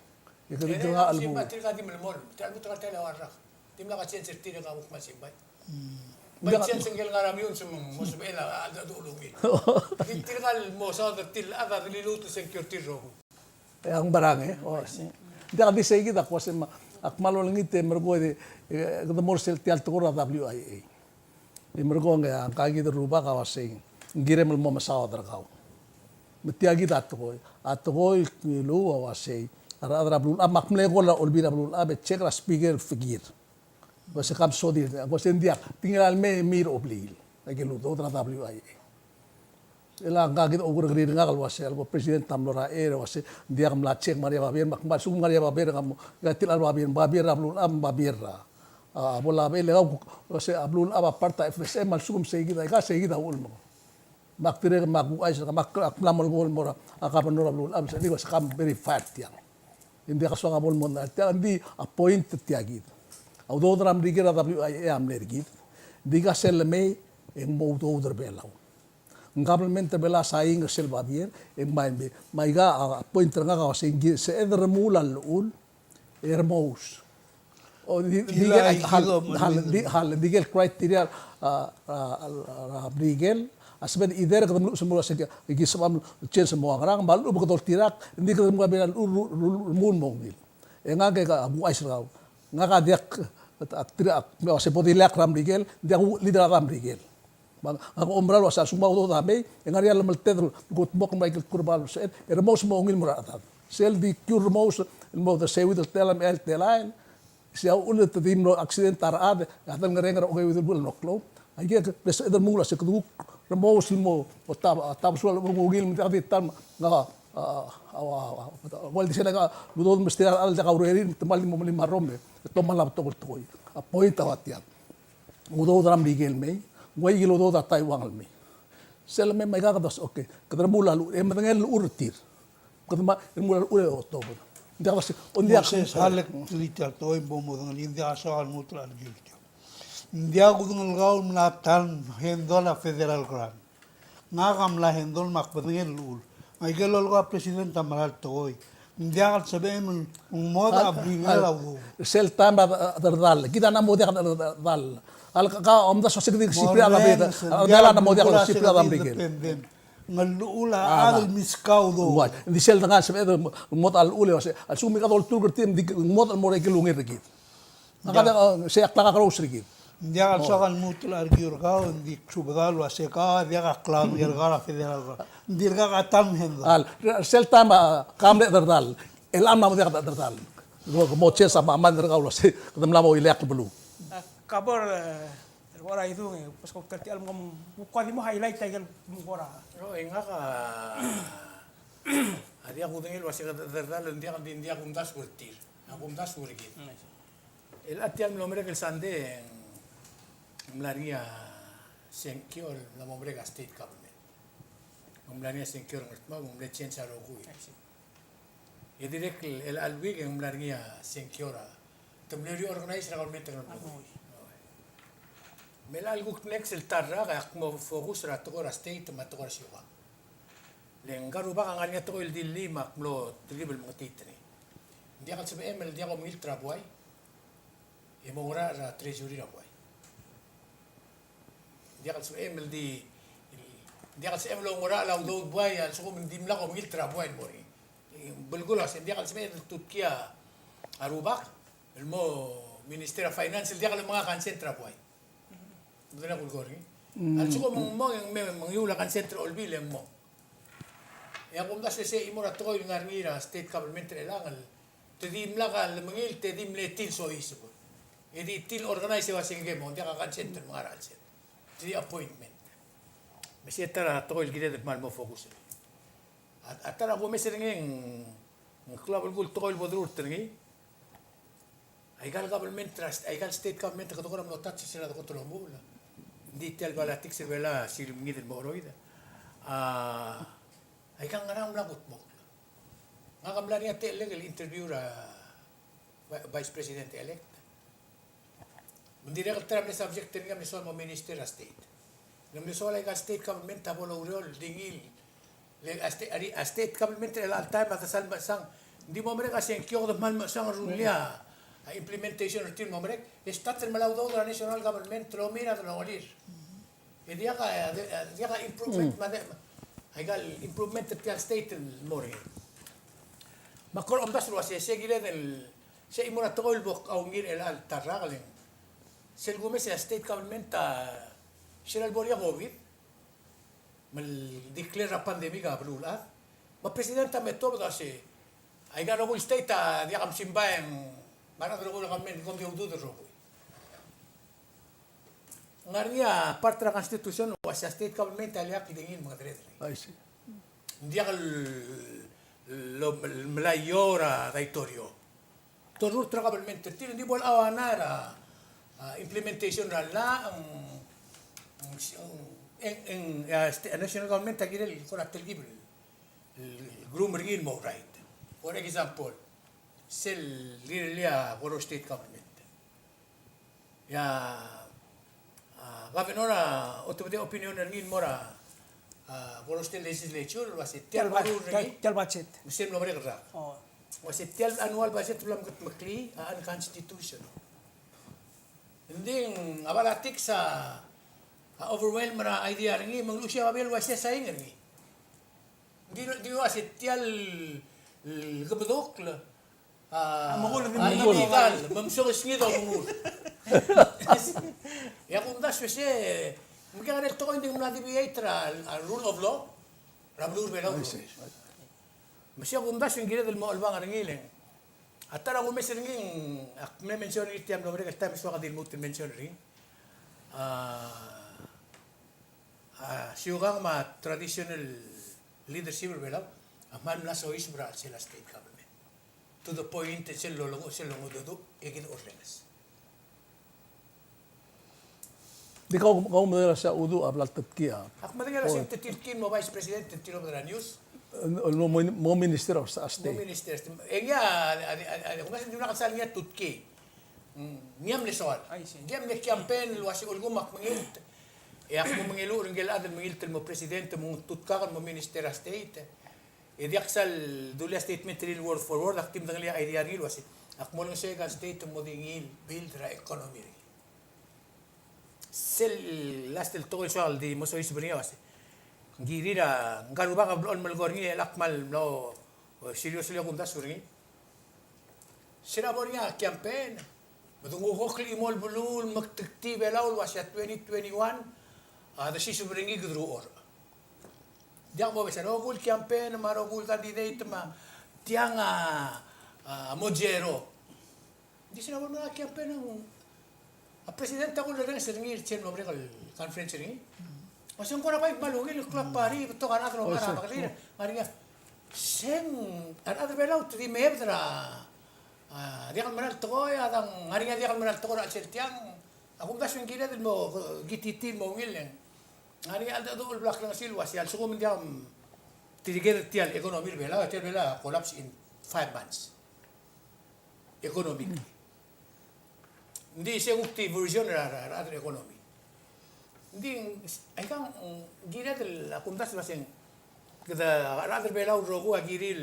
E kede dirk ngar er a lebo. Tirka di melemolem, tirka di melemolem, tirka di melemolem. Dimlak a chance er tir e kau a kmal simbai. Bai chance er ngike el ngar er a immune me ng mo sebechel a, a, a, a, ungil. Di tirka el mo saod er tir el chad a dililuut el sengkio er tir el rokui. E a ng berang, e. O, ng diak di sei kid a kuasei me ak kmal olengit e merekong e, e, kede mo er sel tia el tekoi er a W I A. E merekong e a ngka kid el rubak a uasei, ng kirem el mo mesaod er kau. Me tia kid a tekoi, a tekoi el ngiluu a uasei, a rechad er a beluulechad, me ak mle call er a Olbiil er a Beluulechad, me check er a speaker el fekir. Uase kam sodir, uase ng diak, tingel el mei, mei er a obliil. Aike el udoud er a W I A. E le ngka kid a oukerrekeriil er ngak el uase, a lebo president a mlo er a air, uase, ng diak mla check me a ngar er ngii a babier, me ak kmal lsekum ngar er ngii a babier, ng mo, ika tia el babier, babier er a beluulechad, babier er a, a, bo lab, e le kau, uase, a beluulechad a part er a F S M, me a lsekum sei kid, aika sei kid a uchul me. Me ak dirrek, me ak ouchais, me ak, ak mla mo call el mo er a, a governor er a beluulechad, me se di uase kam verify er tiang. Ng diak a soak a bo el mondai er tiang, ng di a point er tia kid. A udoud er a Merikel er a W I A a mle er kid. Ng di ika sel lemei, e ng mo udoud er a Belau. Ng government er a Belau a sain er sel babier, e ng bai me, me aika a point er ngak a uasei ng sebeched el remuul a llechul, e remous. O, di, di, hal, hal, di, hal, di el criteria, a, a, a, a, di el, a sebeched either kede meluches el mo uasei, ki sebecham el change el mo ua ngerang, me a lechub e kede oltirakl, ng di kede mo ua remuul el mo ungil. E ngak e ka, a kuchais er kau. Ngak a diak, a, a, tir a, me a uasei bo di lak er a Merikel, ng diak leader er a Merikel. Me ng, ngak a oumera el uasei a lsekum a udoud a mei, e ng ngar er ngii a llemelted el kutmokl me aike el kuk bo el sebeched, e remous el mo ungil el mo er a rechedad. Sel di kiu el remous el mo de seuid el telael, el telael, sei a uchul e te di mlo accident a rechad, e a delngereng er a okeuid el buil el mo klou. Aike, e sebeched el remuul a se kede kuk remous el mo, mo ta, tabesul a lechub e ng ungil me ng diak di ta el, ngak a, a, a, a, a, ual di sei a udoud el mesterir a rechad el diak a urerir, me te kmal di mo melim a rrom, e te kmal a betok el tekoi. A point a ua tiang. Udoud er a Merikel el mei, ng ua ikel udoud er a Taiwan el mei. Sel lemei me aika kede uasei, okay, kede remuul a llechul, e medengei a llechul er tir. Kede ma, remuul a llechul e otobed. Ng diak el uasei, o ng diak. Moses, a lek tia el tekoi bo modengelii, ng diak a soak el lmuut el argue er tiang. Ng diak kudengelkau el mla ta el handle a federal grant. Ngak a mla handle me ak bedengel llechul. Me aike el lolekoi a president a mera el tekoi. Ng diak el sebechem el ng mo a bringel a udoud. Sel taem a derdall. Kid a mla mo diak a derdall. A lak a omdasu a se kid a sipir a Merikel. A diak a mla mo diak a sipir a Merikel. Ng llechul a chad el miskau a udoud. Ng di sel dengar sebeched el mo a llechul e uasei, a lsekum e kede olturk er tir, ng di mo a mo er a ikel ungil er kid. Ngak a, sei a klak a kerous er kid. Ng diak el soak el lmuut el argue er kau, ng di subedau el uasei kau a diak a klou er kau er a federal grant. Ng dirkak a ta el mle handle. A, sel taem a, kau a mle derdall. E chelecha a mla mo diak a derdall. Mo, mo change a mind er kau el uasei, kede mla mo ileakl el beluu. A, Kabor, e, er a idung, e, bes ko ker tia el mo, mo kuk di mo highlight a ikel mo kora. No, e ngak a, a diak kudengei el uasei kede derdall, ng diak, ng di, ng diak kumdasu er tir. A kumdasu er kid. Mm, I see. El a tia el mlo merek el Sunday, ng mla er ngii a sengkio el mla mo merek a state government. Ng mla er ngii a sengkio er a Ngardmau, ng mle change a rokui. I see. E dirrek el, el chelecha el week e ng mla er ngii a sengkio er a, te mle reorganize er a government er a Ngerulmud. Me el kuk next el ta el rak, e ak mo focus er a tekoi er a state me a tekoi er a siukang. Le ngka el rubak a ngar er ngii a tekoi el dillii me ak mlo telkib el mengetit er ngii. Ng diak el sebechem el diak omengilt er a buai e mo ngerachel er a treasury er a buai. Ng diak el sebechem el di, ng diak el sebechem el oungerachel a udoud el buai a lsekum ng dimlak omengilt er a buai el mo er ngii. Belkul a se, ng diak el sebechem el tutkii a rubak el mo Minister of Finance el diak el menga consent er a buai. Ng diak el kulekoi er ngii. A lsekum ng mo, e ng me, me ng mengiul a consent er a Olbiil e ng mo. E a kumdasu e sei a chimo er a tekoi el ngar er ngii er a state government er chelechang el te dimlak a lemengilt, te di mle tir el soiseb. E di tir el organize e ua se ngke mo, ng diak a consent el menga er a chelsel. Te di appointment. Me sei a ta er a tekoi el kired el kmal mo focus er ngii. A, a ta er a kumes er ngii e ng, ng klou a belkul tekoi el bo derurt er ngii. Aika el government er a, aika el state government a kede kora mlo touch er sel dekot el omuchel. Ng di tia el politics er Belau a sel mengid el mo cheroid. A, aika ng ngerang mla kutmokl. Ngak a mla er ngii a techellek el interview er a Vi-, Vice President elect. Me ng dirrek el ta er a mle subject er ngii a mle soal el mo Minister er a State. Le mle soal aika el state government a bo loureor el di ngii el, le a sta-, a ri-, a state government er chelecha el taem a ta sal mechesang. Ng di mo merek a sengkio e kede kmal mechesang el rullii a implementation er tir el mo merek. E start el melai a udoud er a national government el oumera a delongelir. E diak a, a diak a improvement me a de, aika el improvement er tia el state el mo er ngii. Me ak kora omdasu el uasei, sei kired el, sei a chimo er a tekoi el bo kungil er chelecha el ta el rak el ng, sel kumes e a state government a, sel bo er ngii a COVID, me le declare a pandemic a beluulechad. Me a president a me tuobed el uasei, aika el rokui el state a diak a msimbai e ng ngar er a rokui el government, kom di udoud el rokui. Ng ngar er ngii a part er a constitution el uasei a state government a diak kid ngii el mengedereder. I see. Ng diak el, el, el melai a iou er a daitorio. Te orrurt er a government er tir, ng di bo lechoana er a, a, implementation er a llach, ng, ng, ng, ng, a, sta-, national government a kirel kora telkib el, el groom er ngii el mo right. For example, sel rirellii a Koror State Government. E a, a, governor a otobedii a opinion er ngii el mo er a, a, Koror State Legislature, el uase tia el budget, tia el budget. Me sel mlo merek el rak. Oh. Uase tia el annual budget el bla meketmeklii a unconstitutional. Ng di a politics a, a overwhelm er a idea er ngii, me ng luchii a babier el uaisei e sain er ngii. Ng di, di uase tia el, el kebedokl a, a, illegal, me msongesngid a omengur. E a kumdasu e se, me ng ngar er ngii el tekoi e ng di ng mla deviate er a, a rule of law er a beluu er a Belau. Me sei a kumdasu e ng kired el mo chelebangel er ngii le ng, a ta er a kumes er ngii, ak mle mention er ngii er tia el mlo merek el taem e soak di lmuut el mention er ngii. A, a siukang me a traditional leadership er a Belau a kmal mla soiseb er a chelsel a state government. To the point e sel lolekoi, sel longedecheduch, e kid a orrenges. Di kau, kau medengei el uase a uduch a bla letutkii a. Ak medengei el uase ng tetilkii el mo vice president el tilobed er a news. El mo, mo, mo minister of state. Mo minister. E ngii a, a, a, a, a, ng di mla kmal sal ngii a tutkii. Mm, ngii a mle soal. Ngii a mle campaign el uase a lsekum ak mengilt, e ak mo mengeluch er ngike el chad el mengilt el mo president, mo tutkak el mo minister er a state. E diak sal dulii a statement er ngii el word for word, ak di medengelii a idea er ngii el uase ak mo olengeseu aika el state el mo di ngii el build er a economy er ngii. Sel last el tekoi el soak el di mo soiseb er ngii a uase ng kirir a ngar er a rubak a blechoel el melekoi er ngii el ak kmal mlo, o, seriously a kumdasu er ngii. Se er a bo er ngii a campaign, me de nguu a kuk el chimo el beluu el mektektii a Belau el uase a twenty twenty-one a desiseb er ngii kede ruchorech. Diak bo besa a rokui el campaign me a rokui el candidate me tiang a, a, mo zero. Ng di se er a bo er ngii a campaign, a president a kulerrenges er ngii er sel mlo merek el conference er ngii. Uase ng kora bai kmal ungil el klap er ngii, betok a rechad el omechar a mekelir, ngar er ngii a, se ng a rechad er a Belau te di mebed er a, a, diak el mera el tekoi, a dang ngar er ngii a diak el mera el tekoi er a chelsel tiang. A kumdasu e ng kired el mo, e, kititii el mo ungil e ng ngar er ngii a cheldecheduch el bla klengesii el uase a lsekum ng diak, mm, tirke er tia el economy er a Belau, tia el Belau a collapse in five months. Economic. Ng di se kuk diversion er a, er a, er a economy. Ng di, aikang, mm, kired el, a kumdasu el uase ng, kede, a rechad er a Belau el rokui a kirir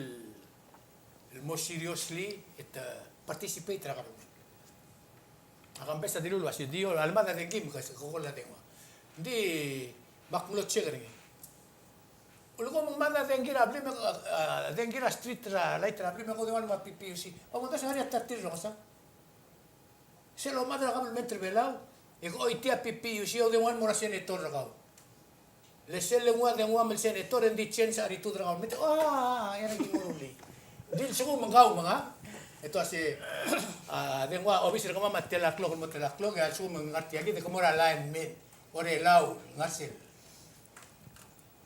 el mo seriously e te participate er a government. Ak mbes a dilu el uase di a lemad a dengki me ke, ke kol a dengua. Ng di, me ak mlo check er ngii. Ulekum ng mad a dengki er a blim, a, a, dengki er a street er a light er a blim, e ko dengua el mo er a P P U C. Omdasu e ng ngar er ngii a ta er tir el rokes a. Sel lomad er a kabelment er a Belau, e ke choitii a P P U C, e dengua el mo er a senator er kau. Le sel dengua, dengua me el senator, e ng di change a attitude er a kabelment. Oh, e ng di mo rullii. Ng di a lsekum ng kau me ngak, e te uase, a, dengua obis er kemam a tela klok el mo tela klok, e a lsekum ng ngar tia kid e ke mo er a line el mei, Orelau, ngar sel.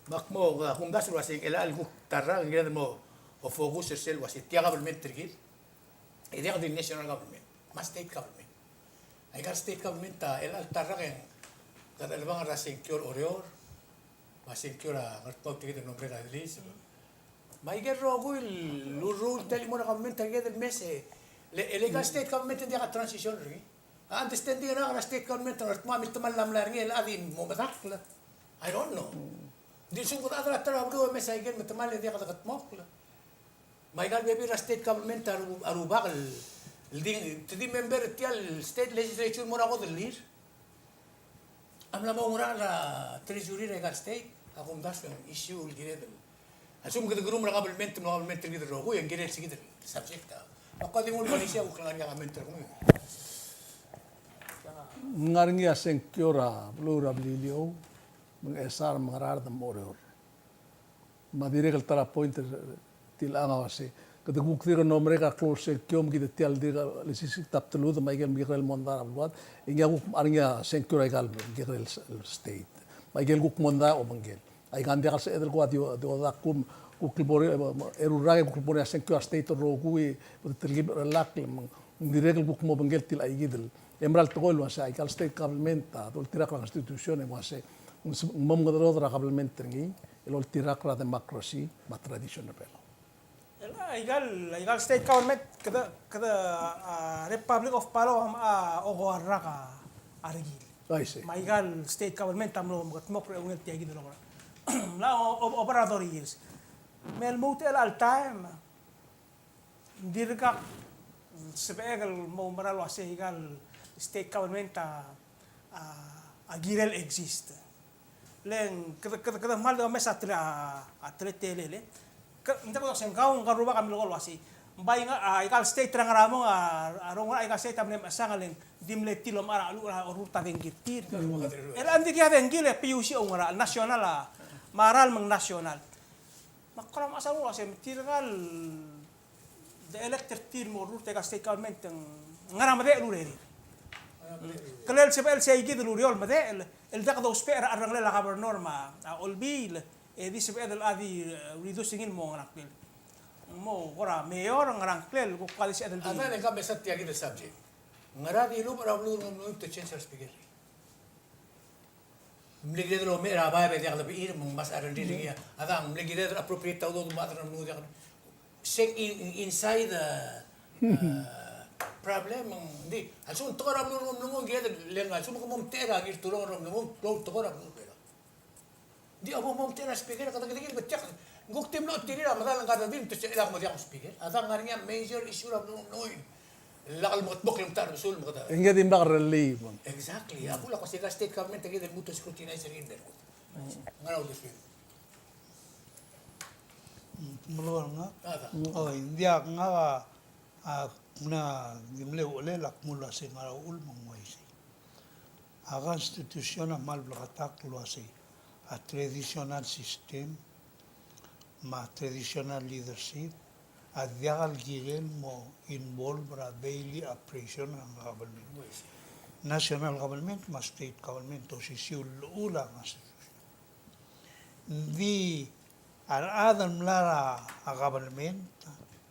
Me ak mo, a kumdasu el uase ng chelecha el kuk ta el rak, ng kired el mo, o, focus er sel uase tia kabelment er kid. E diak di national government, me a state government. Aika el state government a chelecha el ta el rak e ng kede chelebangel er a sengkio er a Oreor, me a sengkio er a Ngardmau, tirke el mlo merek a Edelweiss. Me aike el rokui el urruul tia el chimo er a government er kid el mes e, le, le aika el state government e ng diak a transition er ngii. A understanding er ngak er a state government er a Ngardmau a miltemall a mla er ngii el chad e mo medakl. I don't know. Ng di a lsekum kede chad er a ta er a beluu e mes aike el metemall e diak dekedmokl. Me aika el bebil er a state government a ru-, a rubak el, el di, te di member er tia el state legislature el mo er a kodelir. A mla mo oungerachel er a treasury er aika el state, a kumdasu e ng issue el kired el. A lsekum kede kerum er a kabelment, me a kabelment er kid el rokui, e ng kirel se kid el subject a. Me ak kuk di nguu el policy a kuk ngar er ngii a kabelment er kemiu. Ng ngar er ngii a sengkio er a beluu er a Beliliou, me ng Ngchesar, me ng Ngaraard, me ng Oreor. Me a dirrek el ta er a point er tilechang a uase, kede kuk dirk mlo merek a klou el sengkio me kid tia el dirk lesisiich a bdelud me aike el mekekerei el mondai er a beluad, e ngii a kuk ngar er ngii a sengkio er aika el mekekerei el state. Me aike el kuk mondai a obengkel. Aika ng diak el sebeched el kuk a di, di odak kum, kuk lebo er, eru el rak e kuk lebo er ngii a sengkio er a state el rokui, bo de telkib er chelechang, me ng dirrek el kuk mo obengkel tilechang kid el. E mera el tekoi el uase, aika el state government a doltirakl er a constitution e uase, ng mo mengederoder a kabelment er ngii el oltirakl er a democracy me a tradition er a Belau. Aika el, aika el state government, kede, kede, a, Republic of Palau a, a, okoua el rak a rekil. I see. Me aika el state government a mlo mekedmokl er a eungel tia kid el okerak. mla o-, o-, over a thirty years. Me lmuut el all time, ng dirkak sebechek el mo mera el uasei ikal state government a, a, a kirel exist. Le ng kede, kede, kede kmal di omes a tele, a, a teletelel. Ke, ng diak kudengei se ng kau, ng kau el rubak a milekoi el uasei, ng bai ngar, a, ikal state er a ngar er a mong, a, a renguk er a ikal state a mle mechesang, le ng di mle tir el omechar a cheluch er a orrurt a dengki er tir. El a ng dikea dengki le PUC a oungerachel, national a, me a ralm me ng national. Me ak kora mechas a renguk el uasei, me tirkal de elect er tir el mo orrurt er a state government, ng ngar er a medechel el urerir. Kelel sebechel sei kid el ureor el medechel, el diak dousbech er a cherrengelel a governor me a olbiil, e di sebeched el di, eh, reduce er ngii el mo ngerang klel. Mo kora mayor, ngerang klel, kuk di sebeched el di. A dang e ka mesa tia kid el subject. Ngera dilubech er a beluu er a Ngeremlengui me te change er a speaker? Mle kired el omechar a baeb e diak lebechir me ng mesa a rengrir er ngii. A dang, mle kired el appropriate a udoud me a chad er a Ngeremlengui diak. Se ng in, in, inside the, uh, problem, ng di. A lsekum ng tekoi er a beluu er a Ngeremlengui, ng kired el, le ng a lsekum ke mo omtechei er a Ngirturong er a Ngeremlengui, klou el tekoi er a beluu er a Belau. Ng di a bo mo omtechei er a speaker, kede, kede, kede, kede, kuk di mlo tirir a medal ngka el redil, te sebechel a kmo diak speaker. A dang, ngar er ngii a major issue er a beluu er a Ngeremlengui. Lak el mo kldmokl el mta er a besul me kede. Engke di mla rellii, bang. Exactly. A kuk lak uasei a state government a kid el lmuut el scrutinize er ngii el mei er kid. Ngera uldesuem? Melekoi er ngak? A, da. Oi, ng diak, ngak a, a, ng di mle uchelel a kmo el uasei ngera uchul me ng uaisei. A constitution a kmal bleketakl el uasei a traditional system me a traditional leadership a diak el kirel mo involve er a daily operation er a government. National government me a state government, osisiu el llechul a constitution. Ng di a rechad el mla er a government,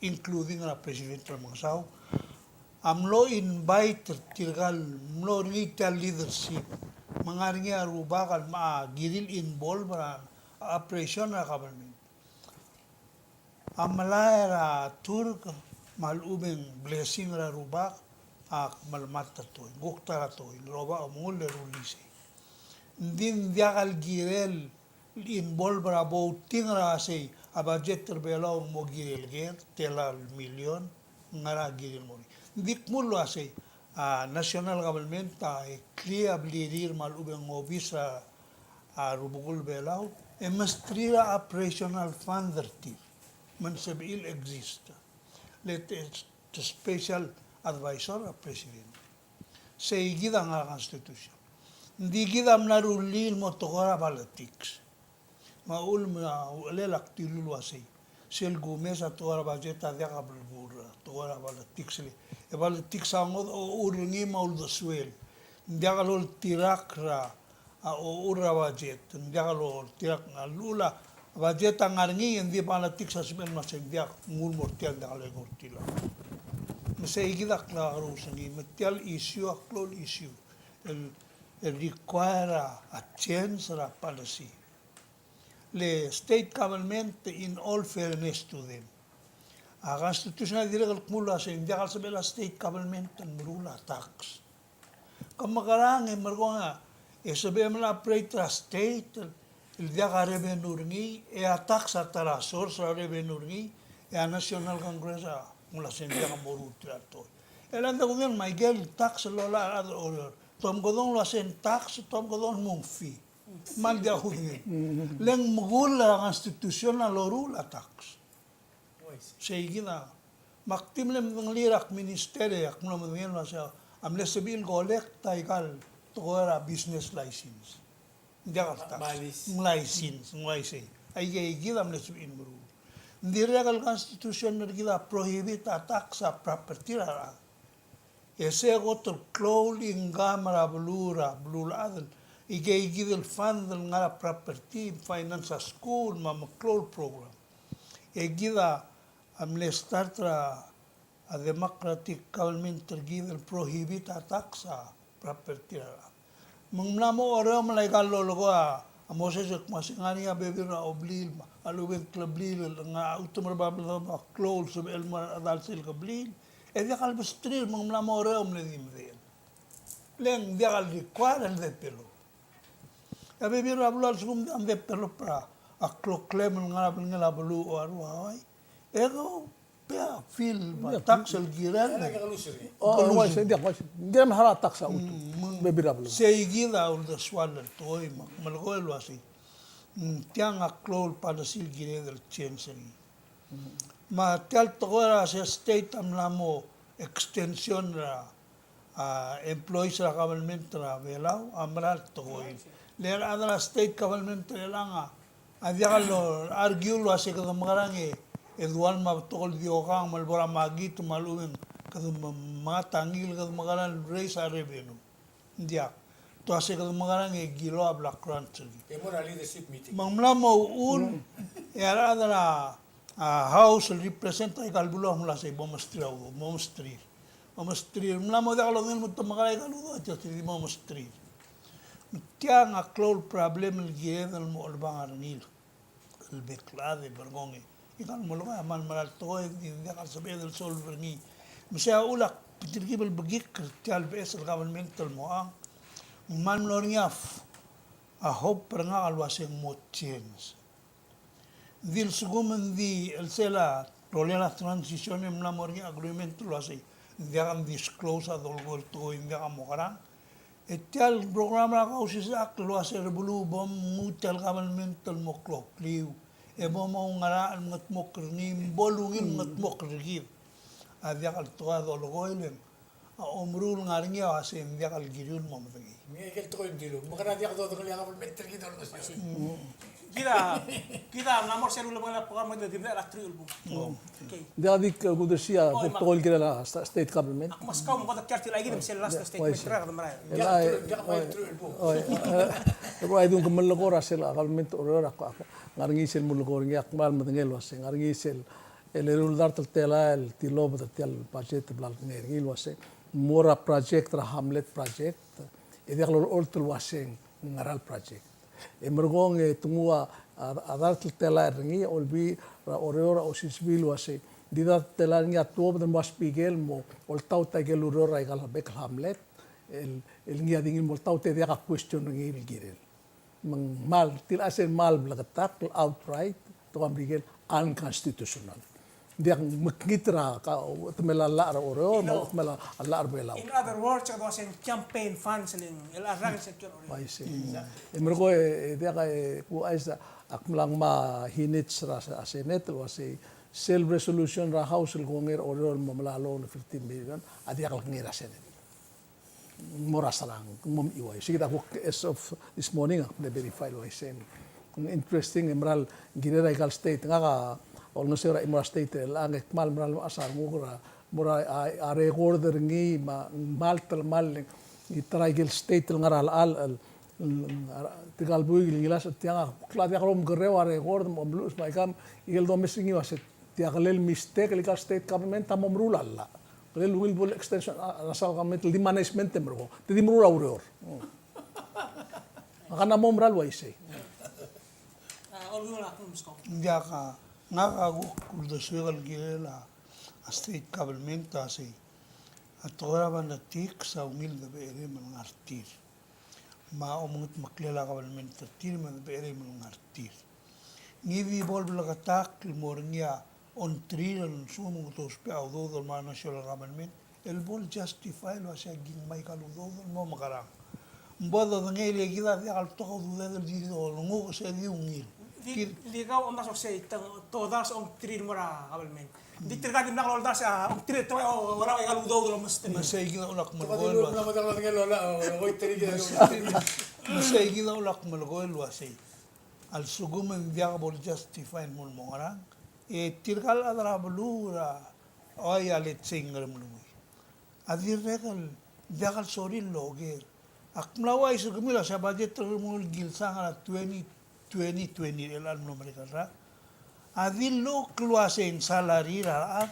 including er a President Remengesau, a mlo invite er tirka el mlo er ngii tia el leadership, me ng ngar er ngii a rubak el mla kirir el involve er a operation er a government. A melai er a Turk me a lechub e ng blessing er a rubak a kmal mad er a tekoi, ng kuk ta er a tekoi el rubak a omengull e rullii sei. Ng di ng diak el kirel involve er a voting er a sei a budget er a Belau ng mo kirel ker, tela el million, ngera kirel mo er ngii. Ng di kmo el uasei a national government a eklii a blirir me a lechub e ng obis er a, a rubekul Belau, e mesterir a operational fund er tir me ng sebechir el exist. Le te, te special advisor er a president. Sei kid a ngar er a constitution. Ng di kid a mla rullii el mo tekoi er a politics. Me a uchul me a uchelel ak dilu el uasei, sel kumes a tekoi er a budget a diak a belkul er a tekoi er a politics le. E politics a ngodech a ochur er ngii me a uldesuel. Ng diak loltirakl er a, a ochur er a budget, ng diak loltirakl, a llechul a budget a ngar er ngii, e ng di politics a sebechel el uasei ng diak, nguu el mo er tia, ng diak loltirakl. Me sei kid a klakerous er ngii, me tia el issue a klou el issue el, el require a, a change er a policy. Le state government, in all fairness to them, a constitution a dirrek el kmo el uasei ng diak el sebechel a state government el meruul a tax. Ke mekerang e merekong a, e sebechem el operate er a state el, el diak a revenue er ngii, e a tax a ta er a source er a revenue er ngii, e a National Congress a kmo el uasei ng diak a moruul tia el tekoi. E le ng diak kudengei me a ikel tax el loia a rechad er a Oreor. Te omekedong el uasei ng tax, te omekedong el mo fee. Me ng diak kudengei. Le ng mekull a constitution a loruul a tax. Sei kid a, me ak di mle medengelii er a ak minister e ak mlo medengei el uasei a mle sebechir el collect a ikal tekoi er a business license. Ng diak el tax. Ng license, ng uaisei. Aike kid a mle sebechir el meruul. Ng dirrek el constitution er kid a prohibit a tax er a property er a rechad. E se kot el klou el income er a beluu, er a beluulechad, ike kid el fund el ngar er a property, finance a school, me a meklou el program. E kid a mle start er a democratic government er kid el prohibit a tax er a property er a rechad. Me ng mla mo oureor me aika el lolekoi a Moses el kmo se ng ngar er ngii a bebil er a obliil, me a lechub e ng klebliil el ngar er a chutem er a Babeldaob a klou el sebechel el mo er a chedal sel kebliil, e diak el besterir me ng mla mo oureor me ng di medechel. Le ng diak el require el develop. A bebil er a beluu a lsekum ng develop er a kloklam el ngar er a belngel a beluu a rua oi. E ko pay a bill me a tax el kirel. Oh, uaisei, ng diak, uaisei. Ng kirem el harau a tax a utu. Bebil er a beluu. Sei kid a uldesuel el tekoi me ak melekoi el uasei. Tiang a klou el policy el kired el change er ngii. Me tia el tekoi er a se state a mla mo extension er a, a, employees er a government er a Belau a mera el tekoi. Le a rechad er a state government er chelechang a diak el argue el uasei kede mekerang e, e dual me a betok el diokang me a lebo er a makit me a lechub e ng kede me, mengat a ngii el kede mekerang el raise a revenue. Ng diak. Te uasei kede mekerang e kilo a block grant er ngii. E mo er a leadership meeting. Me ng mla mo uchul, e a rechad er a, a, House el represent aika el beluu a mla sei, bo mesterir a udoud, bo mesterir. Bo mesterir. Ng mla mo diak lodengei el mo te mekerang aika el udoud, a tia el di mo mesterir. Me tiang a klou el problem el kired el mo chelebangel er ngii el bek el chad e merekong e. Ika el melekoi a kmal mera el tekoi e ng diak el sebeched el solve er ngii. Me sei a uchul ak beterekib el bekikl er tia el beches el government el mo chang. Me ng kmal mlo er ngii a f-, a hope er ngak el uasei ng mo change. Ng di lsekum ng di el sel a rolel a transition e ng mla mo er ngii a agreement el uasei ng diak a disclose a dolekoi el tekoi, ng diak a mo kerang. E tia el program er a Kausisechakl el uasei er a beluu bo mnguu tia el government el mo klokliu e bo moungerachel el mengedmokl er ngii, bo lungil mengedmokl er kid. A diak el tekoi a dolekoi e le ng a omeruul el ngar er ngii a uasei ng diak el kiriu el mo medengei. Ngii a ikel tekoi el dilu. Me kede diak dodengelii a government er kid el uasei. Kid a, kid a mla mo er sel ulebengel a program me kede di medechel a truich el bung. Okay. Ng diak di kudersii a tekoi el kirel a sta-, state government. Ak meskau me kede kiei er tia el kid me sel last statement er a kede merael. Diak, diak, diak, oi, oi, e bai dung ke melekoi er a sel government er a Oreor a, a, ngar er ngii sel mulekoi er ngii, ak kmal medengei el uasei ngar er ngii sel, el eru el dart el telael el tilobed er tia el budget el bla lekengei er ngii el uasei mo er a project er a hamlet project, e diak lolecholt el uasei ng ngera el project. E merekong e te nguu a, a, a dart el telael er ngii, Olbiil er a Oreor, a Osisiu el uasei, di dart el telael er ngii a tuobed el mo a speaker el mo oltaut a ikel ureor er a ikal bek el hamlet, el, el ngii a di ngii el mo oltaut e diak a question er ngii el kirel. Me ng kmal, tia el uasei ng kmal bleketakl el outright, te kuk Merikel, unconstitutional. Ng diak mekngit er a ka, te mla llach er a Oreor, me te mla llach er a Belau. In other words, a uasei campaign funds el, el a rang sel Oreor. Uaisei. E merekong e, e diak e, ku uaisei, ak mla ngmai a minutes er a, a Senate el uasei sel resolution er a House el kongei er a Oreor el mo melai a loan el fifteen million, a diak lekengei er a Senate. Mo er a serang, mo mei uai. Sei kid a kuk as of this morning, ak mle verify el uaisei. Interesting, e meral kirel a ikal state. Ngak a olengeseu er a chimo er a state er chelechang, e kmal meral mechas a renguk er a, mo er a, a, a record er ngii, me a kmal telemall, e te er a ikel state el ngar er a, el, el, el, tirkal buik el ngilasech er tiang, a kuk diak lomekerreu a record, me a omeluches me a ikang, ikel domes er ngii a uasei tia kelel mistake el ikal state government a mo meruul a llach. Kelel ungil bo le extension a, a sel government el di management e merekong. Te di meruul a ureor. Ngak a ng mo meral uaisei. Ng diak a, ngak a kuk uldesuek el kirel a state government a sei. A tekoi er a politics a ungil debecherei me lengar er tir. Me a omengetmeklel a government er tir me a debecherei me lengar er tir. Ngii di bo lebleketakl el mo er ngii a ongtir el lsekum ng kede ousbech a udoud el mo er a national government el bo le justify el uasei a ki ngmai a ikal udoud el mo mekerang. Ng bo dodengei el kid a diak el betok a ududed el di dolenguk, se di ungil. Di, di kau omdasu el sei, te, te odars a ongtir el mo er a government. Di tirka dimlak lodars a ongtir el tekoi el mo er a ikal udoud el omesterir. Me sei kid a ulak melekoi el uasei. Me sei kid a ulak melekoi el uasei. A lsekum e ng diak bo le justify el mo ngerang, e tirka el chad er a beluu er a, oi, a let's say Ngeremlengui, a dirrek el diak el sorir el oker. Ak mla uaisei er kemiu el uasei a budget er Ngeremlengui el kilsang er a twenty twenty twenty er chelecha el mlo merek el rak. A di lluch el uasei ng salary er a rechad,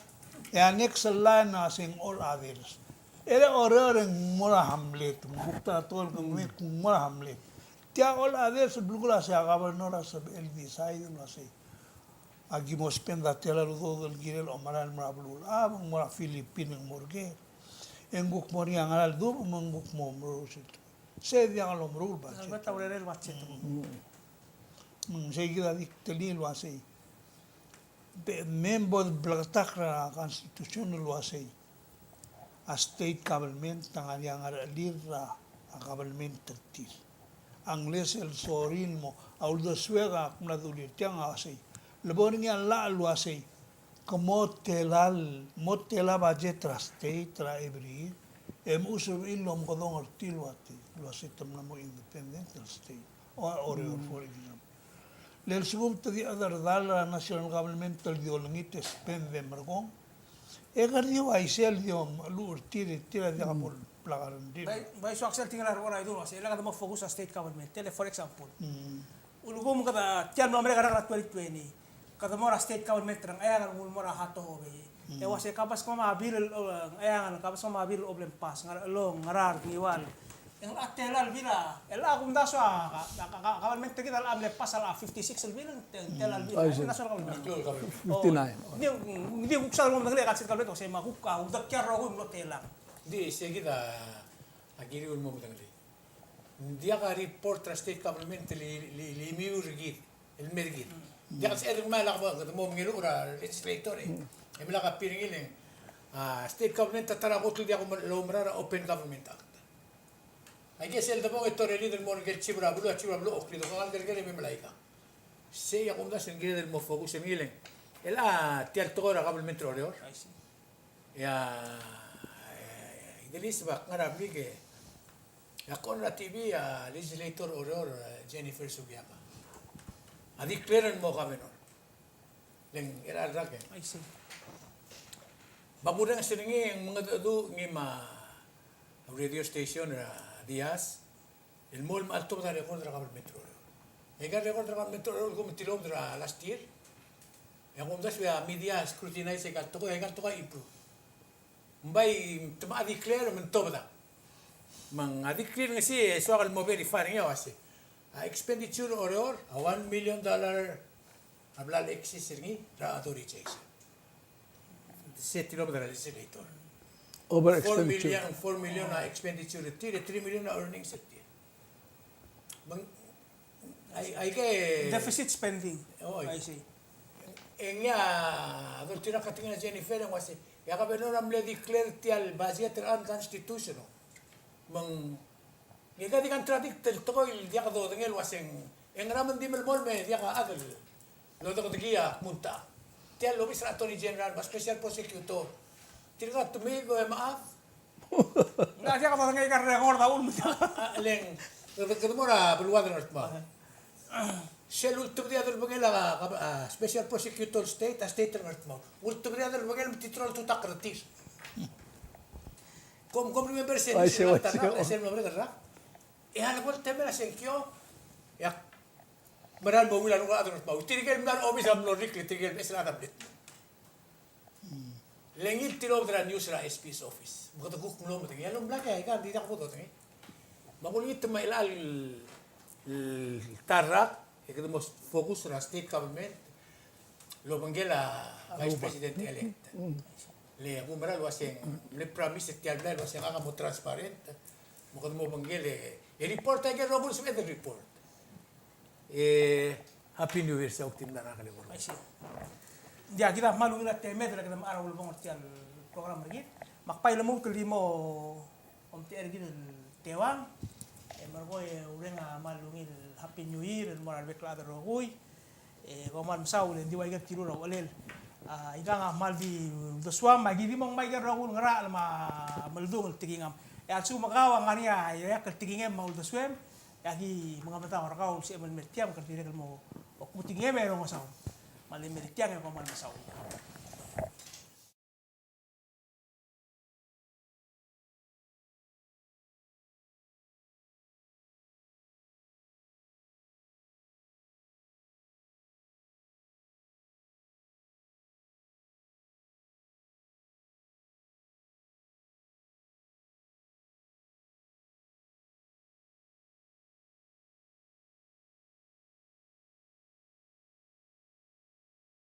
e a next line a uasei ng all others. E le Oreor e ng mo er a hamlet, ng kuk ta er a tekoi el kemiu, ng mo er a hamlet. Tia all others el belkul a uasei a governor a sebechel el decide el uasei a ki mo spend a tela el udoud el kirel el omerael el mo er a beluulechad, me ng mo er a Philippine, ng mo er ker. E ng kuk mo er ngii a ngera el dubech, me ng kuk mo merus el Sei a diak lomeruul el budget. Ng diak a urerel el budget. Mm. Mm, sei kid a di kdengei el uasei. Be, me bo de bleketakl er a constitution el uasei a state government a ngar er ngii a ngerechelir er a government er tir. Unless el sorir el mo, a uldesuek a kmal dulii er tiang a uasei. Le bo er ngii a llach el uasei. Ke mo tela el, mo tela budget er a state er a every year. E mochu sebechir el omekedong er tir el uasei, el uasei te mla mo independent el state. O, Oreor, for example. Le lsekum te di chederedall er a national government el di olengit e spend e merekong, e kede di uaisei el di omecheluch er tir, e tir a diak bo el blak a rengrir. Bai, bai soak sel tingel a rokui el idea el uasei, e le kede mo focus er a state government, e le for example. Mm. Ulekum kede tia el mla merek er a twenty twenty. Kede mo er a state government er a Ngcheangel el mo er a Hatohobei. Mm. E uasei ka bas kemam a bill el, e, Ngcheangel, ka bas kemam a bill el obel el pass, Ngerchelong, Ngaraard, Ngiwal. E ng locha tela el bill a, e locha kumdasu a, a, a, a, government er kid a locha mle pass a locha fifty-six el bill, te-, tela el bill. Mm. I see. National government. Fifty-nine. O, ng di, ng di kuk sal mo medengei a state government, uasei me kuk a uldak tia el rokui el mlo tela. Ng di, sei kid a, a kiriu el mo medengelii. Ng diak a report er a state government el, el, el, el imiu er kid, el mer kid. Mm. Diak el sebeched el ngmai el lak bo, kede mo mengeluch er a legislator e. Mm. E mla copy er ngii el, a, state government a ta er a kot el diak lomera er a Open Government Act. Aike sel debong e te orelid el mo er ngike el chief er a beluu, a chief er a beluu a oklid, ko ngalek el ker e me mla ika. Sei a kumdasu e ng kired el mo focus er ngii el, el a tia el tekoi er a government er a Oreor. I see. E a, e, Idelis, bak ngar er a blik e, e ak kora er a T V a legislator er a Oreor, e, Jennifer Sugiyama a declare el mo governor. Le ng er a rak e. I see. Me ak ourrenges er ngii e ng mengedecheduch ngii me a radio station er a Diaz. El mo el mechar el tobed a record er a government er a Oreor. E aika el record er a government er a Oreor el kmo ng tilobed er a last year. E a kumdasu e a media a scrutinize aika el tekoi, aika el tekoi a improve. Ng bai te mla declare me ng tobed a. Me ng a declare er ngii e soak el mo verify er ngii a uasei. A expenditure er a Oreor a one million dollar a bla le excess er ngii er a authorization. Se tilobed er a legislator. Over expenditure. Four million, four million a expenditure er tir, e three million a earnings er tir. Me ng, ai, aike deficit spending. Oi. I see. E ngii a doltirakl er ngii a Jennifer e ng uasei, e a governor a mle declare tia el budget er a unconstitutional. Me ng Ngika di contradict el tekoi el diak dodengei el uaseng, e ngera me ng di melemolem me diak a chad el odekedekii a kmo ng ta. Tia el obis er a Attorney General, me a Special Prosecutor. Tirka te mei e mechad. Ng diak dodengei aika el record a uchul me ng diak. A, le ng, kede, kede mo er a beluad er a Ngardmau. Sel ultebedii a delebengel a, a, a Special Prosecutor State, a State er a Ngardmau. Ultebedii a delebengel me te try el tutakl er tir. Kom, kom remember sel, sel, sel, sel, sel, sel, e a lebo el temel a sengkio, e ak mera el mo ungil a rengul a chad er a Ngardmau. Tirke el mla er a obis a mlo rik, le tirke el beches el chad a mle tmuu. Le ngii el tilobed er a news er a S P's office. Me kede kuk mlo medengei, a lomlak e aika, ng di diak bo dodengei. Me a kulengit me a chelecha el, el ta el rak, e kede mo focus er a state government el obengkel a vice president elect. Le ak oumera el uaseng, le promise er tia el blai el uaseng ngak a mo transparent. Me kede mo obengkel e, e report aike el rokui el sebeched el report. E, Happy New Year, se a ultim el ngar er ngak el eko. Aisei. Ng diak, kid a kmal ungil a temed el kede mechar a ulebongel er tia el program er kid. Me ak bai lmuut el di mo omtechei er kid el teuang. E merekong e ureng a kmal ungil Happy New Year el mo er a rebek el chad el rokui. E kom kmal mesaul, e ng di ua ikel tirur a uchelel. A, ikang a kmal di uldesuam, me aki di mo ngmai ikel rokui el ngerachel me a meldung el tekingam. E a lsekum e kau a ngar er ngii a ileakl el tekingem me a uldesuem, e aki mengemedaol er kau el sebechem el mer tiang, me kede dirrek el mo kmutingem e rongesaul. Me a le mer tiang e kom kmal mesaul.